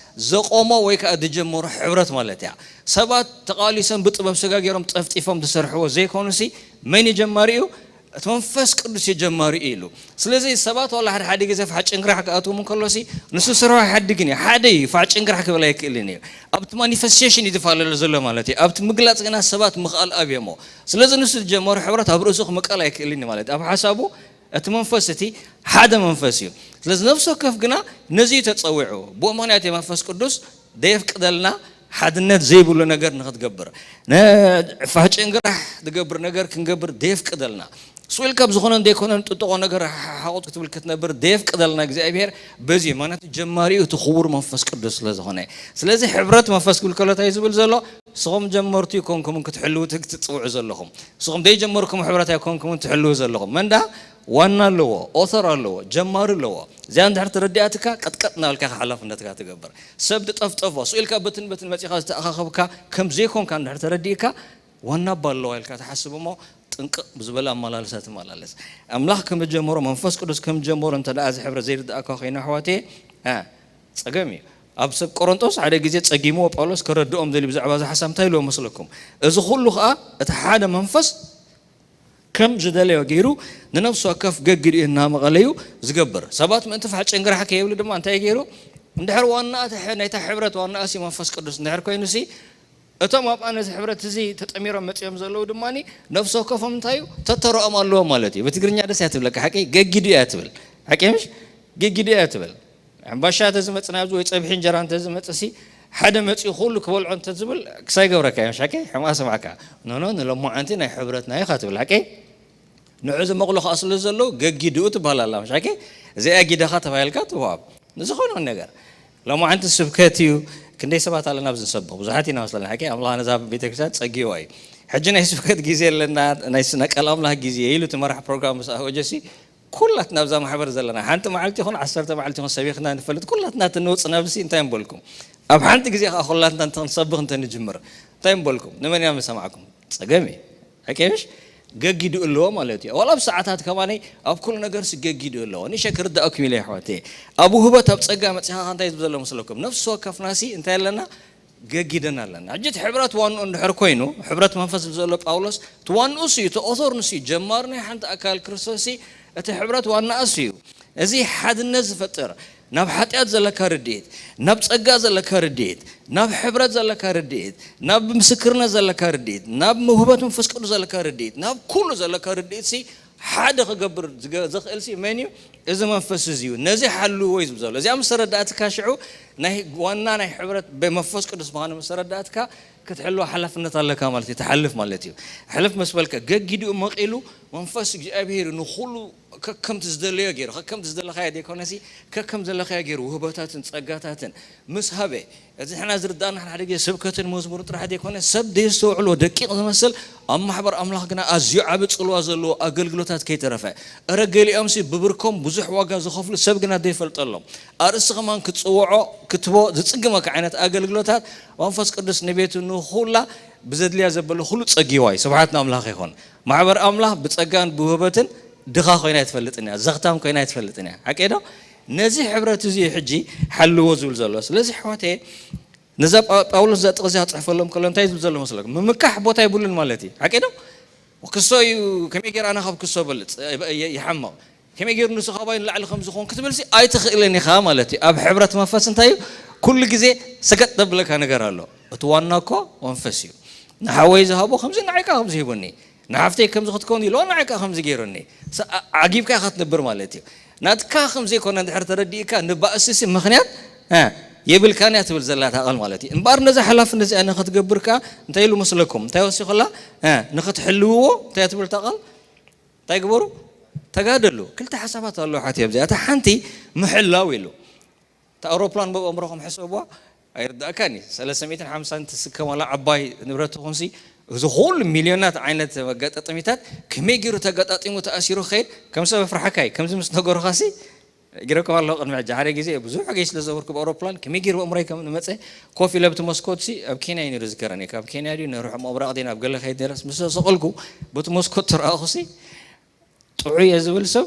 ዘቆሞ ወይ ከኣ ዝጀመሮ ሕብረት ማለት እያ። ሰባት ተቓሊሶም ብጥበብ ስጋ ገይሮም ጠፍጢፎም ዝሰርሕዎ ዘይኮኑሲ መን እዩ ጀማሪኡ? እቲ መንፈስ ቅዱስ እዩ ጀማሪኡ ኢሉ። ስለዚ ሰባት ዋላ ሓደ ሓደ ግዜ ፋሕ ጭንግራሕ ክኣትዎም እንከሎሲ ንሱ ስርሑ ኣይሓድግን እዩ። ሓደ እዩ፣ ፋሕ ጭንግራሕ ክብል ኣይክእልን እዩ። ኣብቲ ማኒፌስቴሽን እዩ ዝፈላለ ዘሎ ማለት እዩ። ኣብቲ ምግላጽ ግና ሰባት ምኽኣል ኣብዮሞ። ስለዚ ንሱ ዝጀመሮ ሕብረት ኣብ ርእሱ ክምቀል ኣይክእልን እዩ ማለት እዩ። ኣብ ሓሳቡ እቲ መንፈስ እቲ ሓደ መንፈስ እዩ። ስለዚ ነፍሲ ወከፍ ግና ነዚ እዩ ተጸዊዑ። ብኡ ምኽንያት እዩ መንፈስ ቅዱስ ደየፍቅደልና ሓድነት ዘይብሉ ነገር ንኽትገብር፣ ፋጭን ግራሕ ዝገብር ነገር ክንገብር ደየፍቅደልና። ስኢልካ ብዝኾነን ዘይኮነን ጥጥቖ ነገር ሓቆት ክትብል ክትነብር ደየፍቅደልና እግዚኣብሔር። በዚ ማለት ጀማሪኡ እቲ ክቡር መንፈስ ቅዱስ ስለ ዝኾነ፣ ስለዚ ሕብረት መንፈስ ክብል ከሎ እንታይ ዝብል ዘሎ? ንስኹም ጀመርቱ ይኮንኩምን ክትሕልው ክትጽውዑ ዘለኹም። ንስኹም ዘይጀመርኩም ሕብረት ኣይኮንኩምን ትሕልው ዘለኹም። መንዳ ዋና ኣለዎ፣ ኦተር ኣለዎ፣ ጀማሪ ኣለዎ። እዚኣ እንድሕር ተረዲኣትካ ቀጥቀጥ እናበልካ ሓላፍነትካ ትገብር። ሰብ ድጠፍጠፎ ስኢልካ በትን በትን መፂኻ ዝተኣኻኸብካ ከም ዘይኮንካ እንድሕር ተረዲእካ ዋና ኣባ ኣለዋ ኢልካ ትሓስብ እሞ ጥንቅቕ ብዝበለ ኣመላልሳ ትመላለስ። ኣምላኽ ከም ጀመሮ መንፈስ ቅዱስ ከም ጀመሮ እንተ ደኣ እዚ ሕብረት ዘይርድኣካ ኮይኑ ኣሕዋተየ፣ ጸገም እዩ። ኣብ ሰብ ቆሮንጦስ ሓደ ግዜ ጸጊምዎ ጳውሎስ ከረድኦም ደልዩ ብዛዕባ እዚ ሓሳብ እንታይ ኢልዎ መስለኩም? እዚ ኩሉ ኸኣ እቲ ሓደ መንፈስ ከም ዝደለዮ ገይሩ ንነፍሲ ወከፍ ገግድኡ እናመቐለዩ ዝገብር። ሰባት ምእንቲ ፋሕ ጭንግራሕ ከይብሉ ድማ እንታይ ገይሩ? እንድሕር ዋና እቲ ሕ- ናይታ ሕብረት ዋና እሲ መንፈስ ቅዱስ እንድሕር ኮይኑ ሲ እቶም ኣብኣ ነዚ ሕብረት እዚ ተጠሚሮም መጺኦም ዘለዉ ድማ ነፍሲ ወከፎም እንታይ እዩ ተተረኦም ኣለዎም ማለት እዩ። ብትግርኛ ደስ እያ ትብለካ ሓቂ ገጊዱ እያ ትብል ሓቂ ምሽ ገጊዱ እያ ትብል። ሕምባሻ ተዝመጽእ ናብዚ ወይ ጸብሒ እንጀራ እንተዝመጽእ ሲ ሓደ መጺኡ ኩሉ ክበልዖ እንተዝብል ክሳይ ገብረካ እዮም ሓቂ ሕማ ስማዕካ ኖኖ ንሎማዓንቲ ናይ ሕብረትና ኢኻ ትብል ሓቂ ንዑ ዝመቕሉ ከዓ ስለ ዘለዉ ገጊድኡ ትበሃል ኣላ ምሽ ሓቂ እዚኣ ጊደኻ ተባሂልካ ትዋብ ንዝኾነ ነገር ሎማዓንቲ ስብከት እዩ። ክንደይ ሰባት ኣለና ኣብዚ ንሰብኽ ብዙሓት ኢና መስለና ሓቂ ኣምላኽ ነዛ ቤተክርስትያን ጸጊዋ እዩ። ሕጂ ናይ ስብከት ግዜ ኣለና ናይ ስነ ቃል ኣምላኽ ግዜ ኢሉ እቲ መራሕ ፕሮግራም ምስ ኣወጀሲ ኩላትና ኣብዛ ማሕበር ዘለና ሓንቲ መዓልቲ ይኹን ዓሰርተ መዓልቲ ይኹን ሰቢኽና ንፈልጥ ኩላትና ትንውፅ ናብዚ እንታይ ንበልኩም ኣብ ሓንቲ ግዜ ከዓ ኩላትና እንተ ክንሰብኽ እንተ ንጅምር እንታይ ንበልኩም ንመን ኢና ምሰማዕኩም ጸገም እዩ። ሓቂ ምሽ ገጊዱ ኣለዎ ማለት እዩ። ዋላ ኣብ ሰዓታት ከማነይ ኣብ ኩሉ ነገር ሲ ገጊዱ ኣለዎ። ንሸ ክርዳእኩም ኢለ ኣሕዋተየ። ኣብ ውህበት ኣብ ጸጋ መጺኻ እንታይ ዝብል ዘሎ መስለኩም? ነፍሲ ወከፍና ሲ እንታይ ኣለና? ገጊደን ኣለና። ሕጂ እቲ ሕብረት ዋንኡ እንድሕር ኮይኑ፣ ሕብረት መንፈስ ዝብል ዘሎ ጳውሎስ እቲ ዋንኡ ሲ እዩ፣ እቲ ኦቶር ንሱ እዩ፣ ጀማሪ ናይ ሓንቲ ኣካል ክርስቶስ ሲ እቲ ሕብረት ዋና እሱ እዩ። እዚ ሓድነት ዝፈጥር ናብ ሓጢኣት ዘለካ ርድኢት፣ ናብ ጸጋ ዘለካ ርድኢት፣ ናብ ሕብረት ዘለካ ርድኢት፣ ናብ ምስክርነት ዘለካ ርድኢት፣ ናብ ውህበት መንፈስ ቅዱስ ዘለካ ርድኢት፣ ናብ ኩሉ ዘለካ ርድኢት ሲ ሓደ ክገብር ዝገ- ዝኽእል ሲ መን እዩ? እዚ መንፈስ እዚ እዩ። ነዚ ሓልዎ እዩ ዝብል ዘሎ። እዚኣ ምስ ተረዳእትካ ሽዑ ናይ ዋና ናይ ሕብረት ብመንፈስ ቅዱስ ምዃኑ ምስ ተረዳእትካ ክትሕልዋ ሓላፍነት ኣለካ ማለት እዩ። ትሓልፍ ማለት እዩ። ሕልፍ ምስ በልካ ገጊድኡ መቒሉ መንፈስ እግዚኣብሔር ንኹሉ ከከምቲ ዝደለዮ ገይሩ ከከምቲ ዝደለኻዮ ዘይኮነሲ ከከም ዘለኻዮ ገይሩ ውህበታትን ጸጋታትን ምስ ሃበ እዚ ንሕና ዝርዳእና ሓደ ሓደ ግዜ ስብከትን መዝሙርን ጥራሕ ዘይኮነ ሰብ ደየስተውዕሎ ደቂቕ ዝመስል ኣብ ማሕበር ኣምላኽ ግና ኣዝዩ ዓቢ ጽልዋ ዘለዎ ኣገልግሎታት ከይተረፈ እረ ገሊኦምሲ ብብርኮም ብዙሕ ዋጋ ዝኸፍሉ ሰብ ግና ዘይፈልጠሎም ኣርእስቲ ከማን ክትጽውዖ ክትቦ ዝጽግመካ ዓይነት ኣገልግሎታት መንፈስ ቅዱስ ንቤቱ ንኹላ ብዘድልያ ዘበለ ኩሉ ጸጊዋ እዩ። ስብሓት ንኣምላኽ ይኹን። ማሕበር ኣምላኽ ብጸጋን ብውህበትን ድኻ ኮይና ኣይትፈልጥን እያ፣ ዘኽታም ኮይና ኣይትፈልጥን እያ። ሓቂ ዶ? ነዚ ሕብረት እዚ እዩ ሕጂ ሓልዎ ዝብል ዘሎ። ስለዚ ኣሕዋተየ ነዛ ጳ- ጳውሎስ እዛ ጥቕሲ ክፅሕፈሎም ከሎ እንታይ ዝብል ዘሎ መስለኩም? ምምካሕ ቦታ የብሉን ማለት እዩ። ሓቂ ዶ? ክሶ እዩ። ከመይ ገይረ ኣነ ካብ ክሶ በልፅ ይ- ይ- ይሓመቕ? ከመይ ገይሩ ንሱ ካባይ ንላዕሊ ከም ዝኾን ክትብል ሲ ኣይትኽእልን ኢኻ ማለት እዩ። ኣብ ሕብረት መንፈስ እንታይ እዩ? ኩሉ ግዜ ሰገጥ ዘብለካ ነገር ኣሎ። እቲ ዋና እኮ መንፈስ እዩ። ንሓወይ ዝሃቦ ከምዚ ንዓይ ከዓ ከምዚ ሂቡኒ። ንሓፍተይ ከምዚ ክትከውን ኢልዋ ንዓይ ከዓ ከምዚ ገይሩኒ። ስ- ዓ- ዓጊብካ ኢኻ ትነብር ማለት እዩ። ናትካ ከም ዘይኮነ እንድሕር ተረዲእካ ንባእሲ ሲ ምኽንያት እ፣ የብልካን እያ ትብል ዘላ እታ ቃል ማለት እዩ። እምበኣር ነዛ ሓላፍነት እዚኣ ንኽትገብር ከዓ እንታይ ኢሉ መስለኩም? እንታይ ወሲኹላ? እ፣ ንኽትሕልውዎ እንታይ ትብል እታ ቃል? እንታይ ግበሩ? ተጋደሉ። ክልተ ሓሳባት ኣለዉ ሓትዮም እዚኣ። እታ ሓንቲ ምሕላው ኢሉ። እታ ኣውሮፕላን ብኣእምሮኹም ሕሰብዋ ኣይርዳእካን እዩ። ሰለስተ ሚእትን ሓምሳን ትስከመላ ዓባይ ንብረት ትኹንሲ እዚ ኩሉ ሚልዮናት ዓይነት መገጣጠሚታት ከመይ ገይሩ ተገጣጢሙ ተኣሲሩ ክኸይድ ከም ሰብ ኣፍርሓካ እዩ። ከምዚ ምስ ነገሩኻሲ ይግረኩም ኣለኹ ቅድሚ ሕጂ ሓደ ግዜ ብዙሕ ጌይ ስለ ዘበርኩ ብኣውሮፕላን ከመይ ገይሩ ኣእምሮይ ከም ንመፀ ኮፍ ኢለ ብቲ መስኮት ሲ ኣብ ኬንያ እዩ ነይሩ ዝከረኒ ካብ ኬንያ ድዩ ንርሑቕ ምብራቕ ድዩ ናብ ገለ ከይድ ነይረስ ምስ ሰቐልኩ በቲ መስኮት ተረኣኹ ሲ ጥዑይ እየ ዝብል ሰብ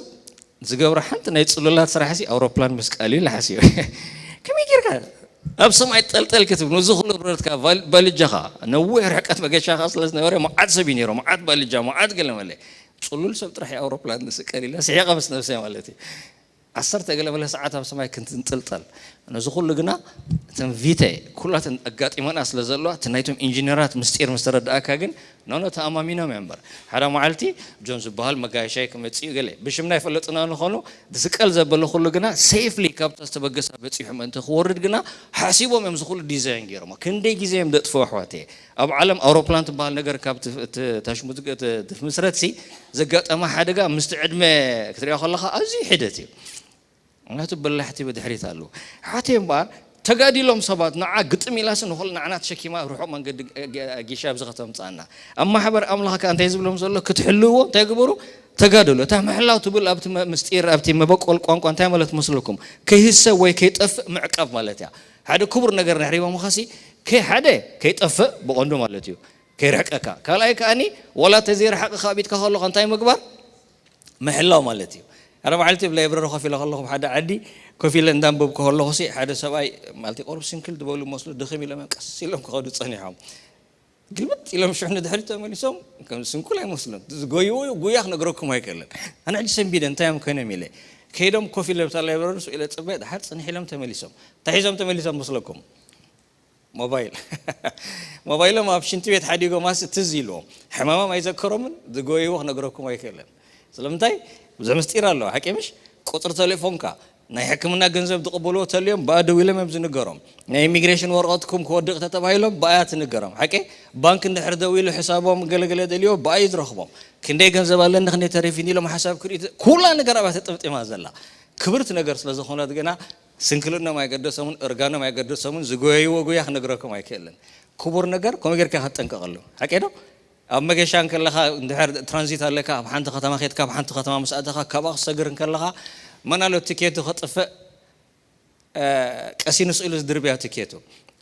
ዝገብሮ ሓንቲ ናይ ፅሉላት ስራሕ ሲ ኣውሮፕላን ምስቃል እዩ ንሓስዮ ከመይ ጌርካ ኣብ ሰማይ ጠልጠል ክትብል ነዚ ኩሉ ብረትካ ባልጃኻ ነዊሕ ርሕቀት መገሻኻ ስለ ዝነበረ መዓት ሰብ እዩ ነይሮ መዓት ባልጃ መዓት ገለ መለ ፅሉል ሰብ ጥራሕ ኣውሮፕላን ንስቀል ኢለ ስሒቐ ምስ ነብሰ ማለት እዩ ዓሰርተ ገለ በለ ሰዓት ኣብ ሰማይ ክንትንጥልጠል። ነዚ ኩሉ ግና እተን ቪተ ኩላተን ኣጋጢመና ስለ ዘለዋ፣ እቲ ናይቶም ኢንጂነራት ምስጢር ምስ ተረዳእካ ግን፣ ኖ፣ ኖ፣ ተኣማሚኖም እዮም እምበር። ሓደ መዓልቲ ጆን ዝበሃል መጋየሻይ ክመጽእ እዩ ገለ ብሽምና ይፈለጥና ንኾኑ፣ ዝስቀል ዘበለ ኩሉ ግና ሴፍሊ ካብታ ዝተበገሳ በጺሑ ምእንቲ ክወርድ ግና ሓሲቦም እዮም ዝኹሉ ዲዛይን ገይሮም። ክንደይ ግዜ እዮም ደጥፍኦ ኣሕዋተየ። ኣብ ዓለም ኣውሮፕላን ትበሃል ነገር ካብ ትፍ-፣ ት-፣ ታሽሙ ትግ-፣ ት-፣ ትፍምስረት ሲ ዘጋጠማ ሓደጋ ምስቲ ዕድመ ክትሪኦ ከለኻ ኣዝዩ ሒደት እዩ። ምክንያቱ በላሕቲ ብድሕሪት ኣለዉ። ሓቴ እምበኣር ተጋዲሎም ሰባት ንዓ ግጥም ኢላስ ንኹል ንዓና ተሸኪማ ርሑቕ መንገዲ ጊሻ ኣብዚ ከተምፅኣና። ኣብ ማሕበር ኣምላኽ ከኣ እንታይ ዝብሎም ዘሎ ክትሕልዎ እንታይ ግበሩ? ተጋደሉ። እታ ምሕላው ትብል ኣብቲ መ-፣ ምስጢር ኣብቲ መበቆል ቋንቋ እንታይ ማለት መስለኩም? ከይህሰብ ወይ ከይጠፍእ ምዕቃብ ማለት እያ። ሓደ ክቡር ነገር ንሕሪቦምኻሲ ከይ ሓደ ከይጠፍእ ብቐንዱ ማለት እዩ። ከይርሕቀካ። ካልኣይ ከኣኒ ወላ ተዘይረሓቕኻ ኣብ ኢድካ ከሎ እንታይ ምግባር? ምሕላው ማለት እዩ። ሓደ መዓልቲ ኣብ ላይብረሪ ኮፍ ኢለ ከለኹ፣ ሓደ ዓዲ ኮፍ ኢለ እንዳንበብኩ ከለኹ ሲ ሓደ ሰብኣይ ማለት ቆርብ ስንክል ዝበሉ መስሉ ድኽም ኢሎም ቀስ ኢሎም ክኸዱ ጸኒሖም። ግልብጥ ኢሎም ሽሕ ንድሕሪት ተመሊሶም ከም ስንኩል ኣይመስሉን። ዝጎይዎ ጉያ ክነግረኩም ኣይክእልን። ኣነ ሕጂ ሰንቢደ እንታይ እዮም ኮይኖም ኢለ ከይዶም ኮፍ ኢለ ብታ ላይብረሪ ስኡ ኢለ ጽበ ድሓር ጽንሕ ኢሎም ተመሊሶም። እንታይ ሒዞም ተመሊሶም መስለኩም? ሞባይል ሞባይሎም ኣብ ሽንቲ ቤት ሓዲጎም ኣስ ትዝ ኢልዎም። ሕማሞም ኣይዘከሮምን፣ ዝጎይዎ ክነግረኩም ኣይክእልን። ስለምንታይ? ብዙሕ ምስጢር ኣለዎ። ሓቂ ምሽ? ቁፅሪ ቴሌፎንካ፣ ናይ ሕክምና ገንዘብ ዝቕበልዎ ተልዮም ብኣ ደዊሎም እዮም ዝንገሮም። ናይ ኢሚግሬሽን ወረቐትኩም ክወድቕ ተተባሂሎም ብኣያ ትንገሮም። ሓቂ? ባንክ እንድሕር ደዊሉ ሕሳቦም ገለገለ ደልዮ ብኣይ ዝረኽቦም። ክንደይ ገንዘብ ኣለኒ ክንደይ ተሪፊኒ ኢሎም ሓሳብ ክርኢ ኩላ ነገር ኣብያ ተጠምጢማ ዘላ። ክብርቲ ነገር ስለ ዝኾነት ግና ስንክልኖም ኣይገደሶምን፣ እርጋኖም ኣይገደሶምን፣ ዝጎየይዎ ጉያ ክነግረኩም ኣይክእልን። ክቡር ነገር ከምኡ ጌርካ ክትጠንቀቐሉ። ሓቂ ዶ? ኣብ መገሻ እንከለኻ፣ እንድሕር ትራንዚት ኣለካ፣ ኣብ ሓንቲ ከተማ ኸድካ፣ ኣብ ሓንቲ ከተማ ምስ ኣተኻ፣ ካብኣ ክሰግር እንከለኻ፣ መን ኣሎ ትኬቱ ከጥፍእ፣ እ፣ ቀሲኑ ስኢሉ ዝድርብያ ትኬቱ።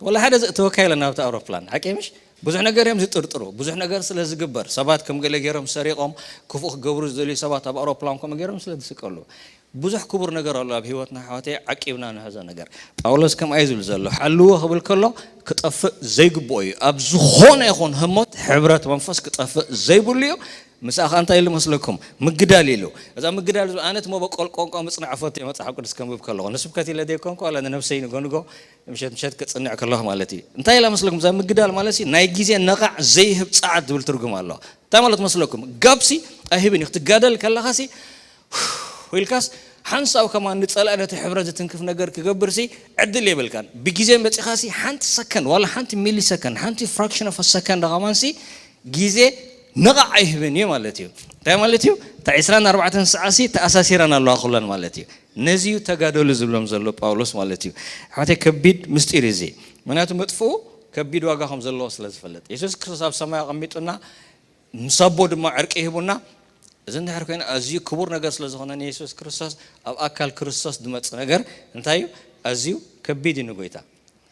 ወላ ሓደ ዘእተወካ የለን ናብቲ ኣውሮፕላን። ሓቂ ምሽ? ብዙሕ ነገር እዮም ዝጥርጥሩ። ብዙሕ ነገር ስለ ዝግበር፣ ሰባት ከም ገለ ገይሮም ሰሪቖም፣ ክፉእ ክገብሩ ዝደልዩ ሰባት ኣብ ኣውሮፕላን ከምኡ ገይሮም ስለ ዝስቀሉ። ብዙሕ ክቡር ነገር ኣሎ ኣብ ህይወትና ኣሕዋተይ፣ ዓቂብና ንሕዞ ነገር። ጳውሎስ ከምኣ እዩ ዝብል ዘሎ፣ ሓልዎ ክብል ከሎ ክጠፍእ ዘይግብኦ እዩ። ኣብ ዝኾነ ይኹን ህሞት ሕብረት መንፈስ ክጠፍእ ዘይብሉ እዩ። ምስኣ ኸኣ እንታይ ኢሉ መስለኩም? ምግዳል ኢሉ። እዛ ምግዳል ዝብል ኣነ እቲ መበቆል ቋንቋ ምጽናዕ እፈቱ እየ መጽሓፍ ቅዱስ ከንብብ ከለኹ። ንስብከት ኢለ ዘይኮንኩ ዋላ ንነብሰይ ንጎንጎ ምሸት ምሸት ክጽንዕ ከለኹ ማለት እዩ። እንታይ ኢላ መስለኩም? እዛ ምግዳል ማለት ሲ ናይ ግዜ ነቓዕ ዘይህብ ጸዓት ዝብል ትርጉም ኣለዋ። እንታይ ማለት መስለኩም? ጋፕሲ ኣይህብን እዩ። ክትጋደል ከለኻ ሲ ኢልካስ ሓንሳብ ከማን ንጸላእ ነቲ ሕብረት ዝትንክፍ ነገር ክገብር ሲ ዕድል የብልካን። ብግዜ መጺኻ ሲ ሓንቲ ሰከንድ ዋላ ሓንቲ ሚሊ ሰከንድ ሓንቲ ፍራክሽን ኦፍ ሰከንድ ከማን ሲ ግዜ ነቓዕ ኣይህብን እዩ ማለት እዩ። እንታይ ማለት እዩ? እታ ዕስራን ኣርባዕተን ሰዓት ሲ ተኣሳሲረን ኣለዋ ኩለን ማለት እዩ። ነዚ እዩ ተጋደሉ ዝብሎም ዘሎ ጳውሎስ ማለት እዩ። ኣሕዋተይ ከቢድ ምስጢር እዩ እዚ። ምክንያቱ መጥፍኡ ከቢድ ዋጋ ከም ዘለዎ ስለ ዝፈልጥ። የሱስ ክርስቶስ ኣብ ሰማይ ኣቐሚጡና ምስ ኣቦ ድማ ዕርቂ ሂቡና። እዚ እንድሕር ኮይኑ ኣዝዩ ክቡር ነገር ስለ ዝኾነ ንየሱስ ክርስቶስ ኣብ ኣካል ክርስቶስ ዝመጽእ ነገር እንታይ እዩ? ኣዝዩ ከቢድ እዩ ንጎይታ።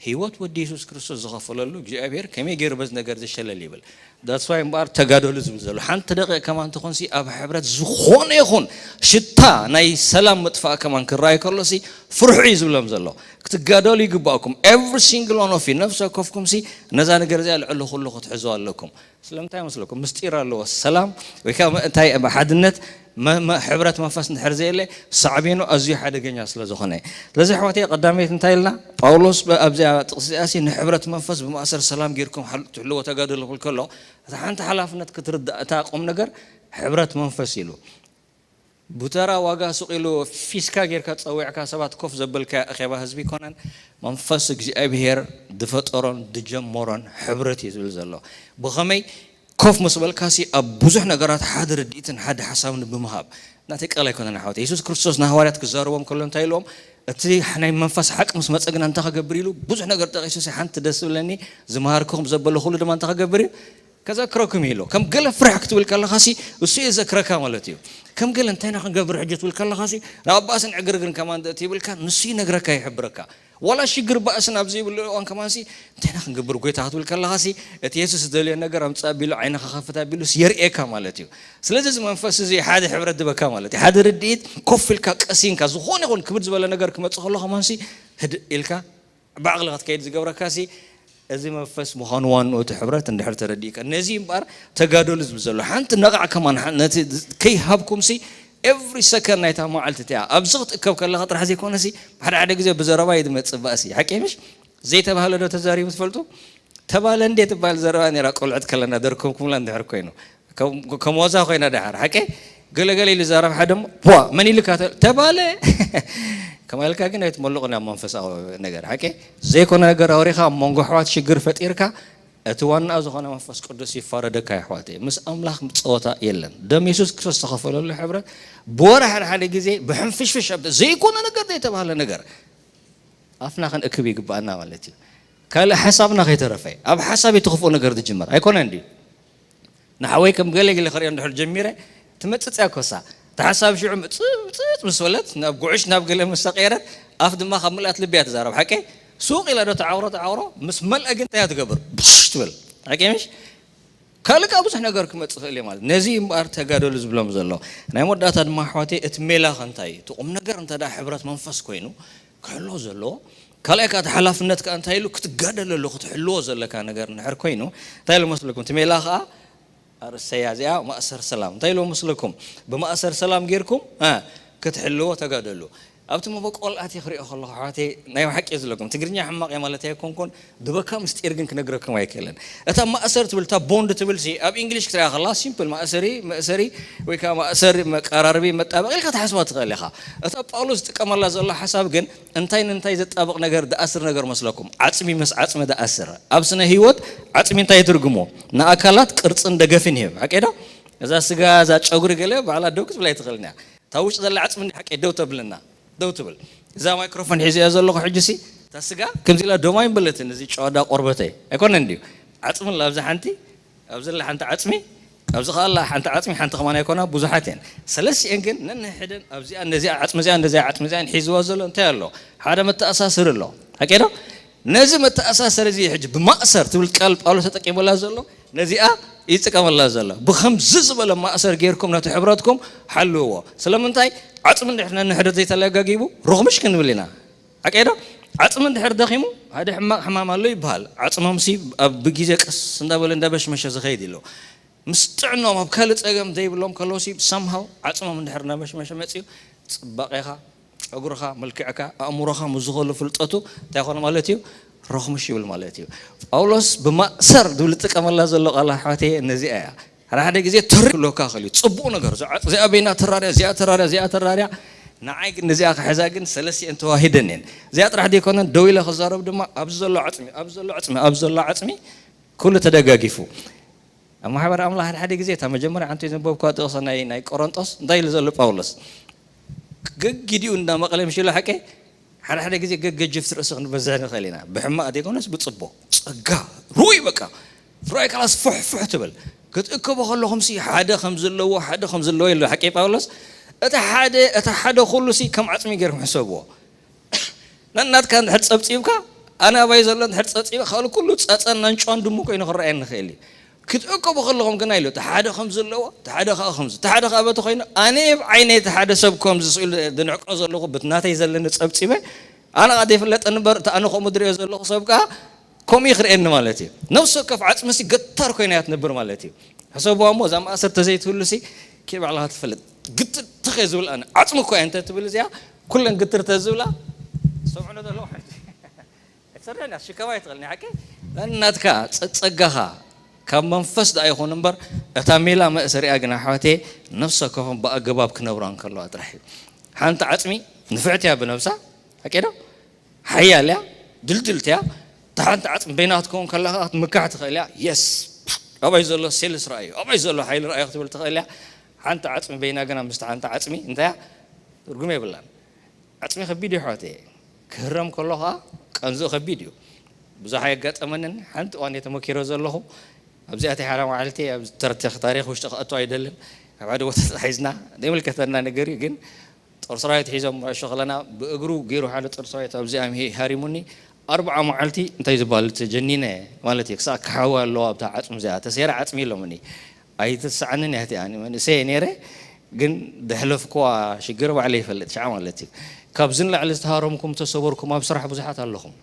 ህይወት ወዲ የሱስ ክርስቶስ ዝኸፈለሉ እግዚኣብሔር ከመይ ገይሩ በዚ ነገር እዚ ሸለል ይብል? That's why እምበኣር ተጋደሉ ዝብል ዘሎ። ሓንቲ ደቂቕ ከማን ትኾንሲ ኣብ ሕብረት ዝኾነ ይኹን ሽታ ናይ ሰላም ምጥፋእ ከማን ክረኣይ ከሎሲ ፍርሑ እዩ ዝብሎም ዘሎ። ክትጋደሉ ይግባእኩም። Every single one of you፣ ነፍሲ ወከፍኩምሲ ነዛ ነገር እዚኣ ልዕሊ ኩሉ ክትሕዙ ኣለኩም። ስለምንታይ መስለኩም? ምስጢር ኣለዎ። ሰላም ወይ ከዓ እንታይ፣ ሓድነት፣ መ-፣ መ-፣ ሕብረት መንፈስ እንድሕር ዘየለ ሳዕቤኑ ኣዝዩ ሓደገኛ ስለ ዝኾነ። ስለዚ ኣሕዋተይ ቀዳመይቲ እንታይ ኢልና? ጳውሎስ ብ-፣ ኣብዚኣ ጥቕሲ እዚኣሲ ንሕብረት መንፈስ ብማእሰር ሰላም ጌርኩም ሓል-፣ ትሕልዎ ተጋደሉ ክብል ከሎ፣ እታ ሓንቲ ሓላፍነት ክትርዳእ፣ እታ ቁም ነገር ሕብረት መንፈስ ኢሉ። ብተራ ዋጋ ሱቕ ኢሉ ፊስካ ጌርካ ጸዊዕካ ሰባት ኮፍ ዘበልካዮ ኣኼባ ህዝቢ ኣይኮነን። መንፈስ እግዚኣብሄር ዝፈጠሮን ዝጀመሮን ሕብረት እዩ ዝብል ዘሎ። ብኸመይ ኮፍ ምስ በልካሲ ኣብ ብዙሕ ነገራት ሓደ ርድኢትን ሓደ ሓሳብን ብምሃብ። ናተይ ቃል ኣይኮነን ኣሕዋተይ። የሱስ ክርስቶስ ንሃዋርያት ክዛረቦም ከሎ እንታይ ኢልዎም? እቲ ናይ መንፈስ ሓቂ ምስ መጸ ግና እንታይ ክገብር ኢሉ ብዙሕ ነገር ጠቒሱሲ ሓንቲ ደስ ዝብለኒ ዝመሃርክኹም ዘበለ ኩሉ ድማ እንታይ ክገብር እዩ? ከዘክረኩም ኢሉ። ከም ገለ ፍርሕ ክትብል ከለኻሲ እሱ እዩ ዘክረካ ማለት እዩ። ከም ገለ እንታይ ኢና ክንገብር ሕጂ ትብል ከለኻሲ ንኣባእሲ ንዕግርግርን ከማን ትብልካ ንሱ ይነግረካ ይሕብረካ። ዋላ ሽግር ባእስን ኣብ ዘይብሉ እዋን ከማንሲ እንታይ ኢና ክንገብር ጎይታ ክትብል ከለኻሲ እቲ የሱስ ዝደልዮ ነገር ኣምጽእ ኣቢሉ ዓይንኻ ከፍት ኣቢሉስ የርእየካ ማለት እዩ። ስለዚ እዚ መንፈስ እዚ ሓደ ሕብረት ዝበካ ማለት እዩ። ሓደ ርድኢት ኮፍ ኢልካ ቀሲንካ ዝኾነ ይኹን ክብድ ዝበለ ነገር ክመጽእ ከሎ ከማንሲ ህድእ ኢልካ ብዓቕሊ ክትከይድ ዝገብረካሲ እዚ መንፈስ ምዃኑ ዋንኡ እቲ ሕብረት እንድሕር ተረዲእካ። ነዚ እምበኣር ተጋደሉ ዝብል ዘሎ። ሓንቲ ነቓዕ ከማን ሓ-፣ ነቲ ከይሃብኩምሲ every second ናይታ መዓልቲ እቲኣ ኣብዚ ክትእከብ ከለኻ ጥራሕ ዘይኮነሲ ሓደ ሓደ ግዜ ብዘረባ እዩ ዝመፅእ ባእሲ ሓቂ ምሽ ዘይተባህለ ዶ ተዛሪቡ ትፈልጡ? ተባለ እንዴ ትባል ዘረባ ነራ ቆልዕት ከለና ደርከምኩምላ እንድሕር ኮይኑ ከም ዋዛ ኮይና ደሓር ሓቂ ገለገለ ኢሉ ዛረብ ሓደ ቧ መን ኢልካ ተባለ ከማልካ ግን ኣይትመልቑ ናብ መንፈሳዊ ነገር ሓቂ ዘይኮነ ነገር ኣውሪኻ ኣብ መንጎ ኣሕዋት ሽግር ፈጢርካ እቲ ዋናኣ ዝኾነ መንፈስ ቅዱስ ይፋረደካ ይሕዋተይ ምስ ኣምላኽ ጸወታ የለን ደም የሱስ ክርስቶስ ዝተኸፈለሉ ሕብረት ብወረ ሓደ ሓደ ግዜ ብሕንፍሽፍሽ ኣብ ዘይኮነ ነገር ዘይተባህለ ነገር ኣፍና ክንእክብ ይግባኣና ማለት እዩ ካልእ ሓሳብና ከይተረፈ ኣብ ሓሳብ እቲ ክፉእ ነገር ዝጅመር ኣይኮነ እንድዩ ንሓወይ ከም ገለ ገለ ክሪኦ እንድሕር ጀሚረ ትመፅፅ እያ ኮሳ ተሓሳብ ሽዑ ምፅፅ ምስ በለት ናብ ጉዕሽ ናብ ገለ ምስ ተቀየረት ኣፍ ድማ ካብ ምልኣት ልቢ እያ ትዛረብ ሓቀይ ሱቅ ኢላ ዶ ተዓውሮ ተዓውሮ ምስ መልአ ግን እንታይ ትገብር ብሽ ትብል ሓቀይ ምሽ ካልእ ብዙሕ ነገር ክመፅእ ክእል እዩ ማለት ነዚ እምበኣር ተጋደሉ ዝብሎም ዘሎ ናይ መወዳእታ ድማ ኣሕዋተይ እቲ ሜላ ከ እንታይ እዩ እቲ ቁም ነገር እንተ ሕብረት መንፈስ ኮይኑ ክሕሎ ዘለዎ ካልኣይ ከዓ ሓላፍነት ከዓ እንታይ ኢሉ ክትጋደለሉ ክትሕልዎ ዘለካ ነገር እንድሕር ኮይኑ እንታይ ኢሉ መስለኩም እቲ ሜላ ከዓ ኣርእስተያ እዚኣ ማእሰር ሰላም እንታይ ኢልዎ መስለኩም ብማእሰር ሰላም ጌርኩም ክትሕልዎ ተጋደሉ ኣብቲ መበቆል ኣትየ ክሪኦ ከለኹ ኣሕዋተይ ናይ ብሓቂ እየ ዝብለኩም ትግርኛ ሕማቕ እየ ማለት ኣይኮንኩን ድበካ ምስጢር ግን ክነግረኩም ኣይክእልን እታ ማእሰር ትብል እታ ቦንድ ትብል ሲ ኣብ እንግሊሽ ክትሪኣ ከላ ሲምፕል ማእሰሪ መእሰሪ ወይ ከዓ ማእሰሪ መቀራረቢ መጣበቂ ኢልካ ትሓስባ ትኽእል ኢኻ እታ ጳውሎስ ዝጥቀመላ ዘሎ ሓሳብ ግን እንታይ ንንታይ ዘጣብቕ ነገር ዝኣስር ነገር መስለኩም ዓፅሚ ምስ ዓፅሚ ዝኣስር ኣብ ስነ ህይወት ዓፅሚ እንታይ ትርጉሞ ንኣካላት ቅርፅን ደገፍን ይህብ ሓቂ ዶ እዛ ስጋ እዛ ጨጉሪ ገለ ባዕላ ደው ክትብል ኣይትኽእልን እያ እታ ውሽጢ ዘላ ዓፅሚ ሓቂ ደው ተብልና ደው ትብል እዛ ማይክሮፎን ሒዘ እያ ዘለኹ ሕጂ ሲ እታ ስጋ ከምዚ ኢላ ደማ ይንበለትን እዚ ጨዋዳ ቆርበተይ ኣይኮነን ድዩ ዓፅሚ ላ ኣብዚ ሓንቲ ኣብዚ ዘላ ሓንቲ ዓፅሚ ኣብዚ ከኣላ ሓንቲ ዓፅሚ ሓንቲ ከማን ኣይኮና ብዙሓት እየን ሰለስቲአን ግን ነንሕደን ኣብዚኣ ነዚኣ ዓፅሚ እዚኣ ነዚኣ ዓፅሚ እዚኣ ሒዝዋ ዘሎ እንታይ ኣሎ ሓደ መተኣሳስር ኣሎ ሓቂ ዶ ነዚ መተኣሳሰር እዚ ሕጂ ብማእሰር ትብል ቃል ጳውሎስ ተጠቂመላ ዘሎ ነዚኣ ይጥቀመላ ዘሎ ብከምዚ ዝበለ ማእሰር ጌርኩም ነቲ ሕብረትኩም ሓልውዎ ስለምንታይ ዓፅሚ እንድሕር ነንሕደት ዘይተለጋጊቡ ርኹምሽ ክንብል ኢና ሓቀይ ዶ ዓፅሚ እንድሕር ደኺሙ ሓደ ሕማቕ ሕማም ኣሎ ይበሃል ዓፅሞምሲ ኣብ ብግዜ ቀስ እንዳበለ እንዳበሽመሸ ዝኸይድ ኢሉ ምስ ጥዕኖም ኣብ ካልእ ፀገም ዘይብሎም ከለውሲ ሰምሃው ዓፅሞም እንድሕር እናበሽመሸ መፅዩ ፅባቄኻ ጨጉርኻ መልክዕካ ኣእምሮኻ ምስ ዝኸሉ ፍልጠቱ እንታይ ይኾነ ማለት እዩ ረኽሙሽ ይብል ማለት እዩ ጳውሎስ ብማእሰር ዝብል ዝጥቀመላ ዘሎ ቃል ኣሕዋተየ እነዚኣ እያ ሓደ ሓደ ግዜ ተር ክብለካ ክእል እዩ ፅቡቅ ነገር እዚኣ በይና ተራርያ እዚኣ ተራርያ እዚኣ ተራርያ ንዓይ ግን ነዚኣ ክሕዛ ግን ሰለስቲአን ተዋሂደን እየን እዚኣ ጥራሕ ዘይኮነን ደው ኢለ ክዛረብ ድማ ኣብዚ ዘሎ ዓፅሚ ኣብዚ ዘሎ ዓፅሚ ኣብዚ ዘሎ ዓፅሚ ኩሉ ተደጋጊፉ ኣብ ማሕበር ኣምላኽ ሓደ ሓደ ግዜ እታ መጀመርያ ዓንቱ ዘንበብኳ ጥቕሲ ናይ ናይ ቆሮንጦስ እንታይ ኢሉ ዘሎ ጳውሎስ ገጊዲኡ እንዳ መቐለ ምሽ ኢሉ ሓቀይ ሓደ ሓደ ግዜ ገገጅፍቲ ርእሲ ክንበዝሕ ንኽእል ኢና ብሕማቕ ዘይኮነስ ብፅቡቕ ፀጋ ሩይ በቃ ፍራይ ካላስ ፍሕፍሕ ትብል ክትእከቦ ከለኹም ሲ ሓደ ከም ዘለዎ ሓደ ከም ዘለዎ ኢሉ ሓቂ ጳውሎስ እቲ ሓደ እቲ ሓደ ኩሉ ሲ ከም ዓፅሚ ገይርኩም ሕሰብዎ ነናትካ እንድሕር ፀብፂብካ ኣነ ኣባይ ዘሎ እንድሕር ፀብፂበ ካልእ ኩሉ ፀፀን ናንጫዋን ድሙ ኮይኑ ክረኣየኒ ንኽእል እዩ ክትእከቡ ከለኹም ግና ኢሉ እቲ ሓደ ከም ዘለዎ እቲ ሓደ ከዓ ከምዚ እቲ ሓደ ከዓ በቲ ኮይኑ ኣነ ብዓይነይ እቲ ሓደ ሰብ ከምዚ ስኢሉ ድንዕቆ ዘለኹ ብቲ ናተይ ዘለኒ ፀብፂበ ኣነ ከዓ ዘይፍለጠኒ እምበር እቲ ኣነ ከምኡ ድሪኦ ዘለኹ ሰብ ከዓ ከምኡ እዩ ክርእየኒ ማለት እዩ ነፍሲ ወከፍ ዓፅምሲ ገታር ኮይና እያ ትነብር ማለት እዩ ሕሰብዋ እሞ እዛ ማእሰር ተዘይትህሉሲ ኪድ ባዕልኻ ትፈልጥ ግትር ተኸ ዝብል ኣነ ዓፅሚ እኮ እየ እንተ ትብል እዚኣ ኩለን ግትር ተዝብላ ሰምዕኖ ዘለኹ ሕጂ ኣይትሰርሕን እያ ሽከባ ኣይትኽእልን ሓቂ ናትካ ፀፀጋኻ ካብ መንፈስ ደኣ ይኹን እምበር እታ ሜላ መእሰሪኣ ግን ኣሕዋተየ ነፍሲ ወከፎም ብኣገባብ ክነብራ እንከለዋ ጥራሕ እዩ ሓንቲ ዓፅሚ ንፍዕቲ እያ ብነብሳ ሓቂ ዶ ሓያል እያ ድልድልቲ እያ እታ ሓንቲ ዓፅሚ በይና ክትከውን ከላ ከዓ ክትምካሕ ትኽእል እያ የስ ኣበይ ዘሎ ሴልስ ረኣዩ ኣበይ ዘሎ ሓይሊ ረኣዩ ክትብል ትኽእል እያ ሓንቲ ዓፅሚ በይና ግና ምስቲ ሓንቲ ዓፅሚ እንታይ እያ ትርጉም የብላን ዓፅሚ ከቢድ እዩ ኣሕዋተየ ክህረም ከሎ ከዓ ቀንዝኡ ከቢድ እዩ ብዙሕ ኣየጋጠመንን ሓንቲ እዋን እየ ተመኪረ ዘለኹ ኣብዚኣተይ ሓደ መዓልቲ ኣብ ተረተኽ ታሪክ ውሽጢ ክኣቱ ኣይደልን ኣብ ሓደ ቦታ ተታሒዝና ዘይምልከተና ነገር እዩ ግን ጦር ሰራዊት ሒዞም ሸኽለና ብእግሩ ገይሩ ሓደ ጦር ሰራዊት ኣብዚኣ ሃሪሙኒ ኣርብዓ መዓልቲ እንታይ ዝበሃል ተጀኒነ ማለት እዩ ክሳዕ ክሓዊ ኣለዎ ኣብታ ዓፅሚ እዚኣ ተሰይራ ዓፅሚ ኢሎምኒ ኣይትስዓንን እያ እቲኣ መንእሰይ ነይረ ግን ዘሕለፍኩዋ ሽግር ባዕለ ይፈልጥ ሻዕ ማለት እዩ ካብዚ ንላዕሊ ዝተሃረምኩም ተሰበርኩም ኣብ ስራሕ ብዙሓት ኣለኹም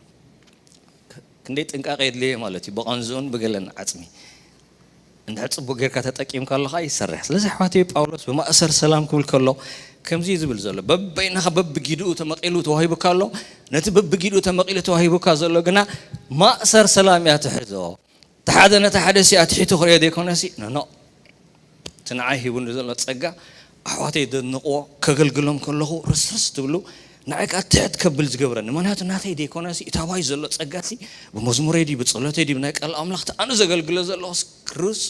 ክንደይ ጥንቃቄ የድልየ ማለት እዩ ብቐንዝኡን ብገለን ዓፅሚ እንድሕር ጽቡቕ ጌርካ ተጠቂምካ ኣለኻ ይሰርሕ። ስለዚ ኣሕዋተይ ጳውሎስ ብማእሰር ሰላም ክብል ከሎ ከምዚ እዩ ዝብል ዘሎ። በበይናኻ በብጊድኡ ተመቒሉ ተዋሂቡካ ኣሎ። ነቲ በብጊድኡ ተመቒሉ ተዋሂቡካ ዘሎ ግና ማእሰር ሰላም እያ ትሕዞ። እቲ ሓደ ነቲ ሓደ ሲ ኣትሒቱ ክርእዮ ዘይኮነሲ፣ ኖ፣ ኖ። እቲ ንዓይ ሂቡኒ ዘሎ ጸጋ ኣሕዋተይ ደድንቕዎ፣ ከገልግሎም ከለኹ ርስርስ ትብሉ፣ ንዓይ ከኣ ትሕት ከብል ዝገብረኒ። ምኽንያቱ ናተይ ዘይኮነሲ፣ እታዋይ ዘሎ ጸጋሲ ብመዝሙረይ ድዩ፣ ብጸሎተይ ድዩ፣ ብናይ ቃል ኣምላኽ እቲ ኣነ ዘገልግሎ ዘለኹስ ርስ-፣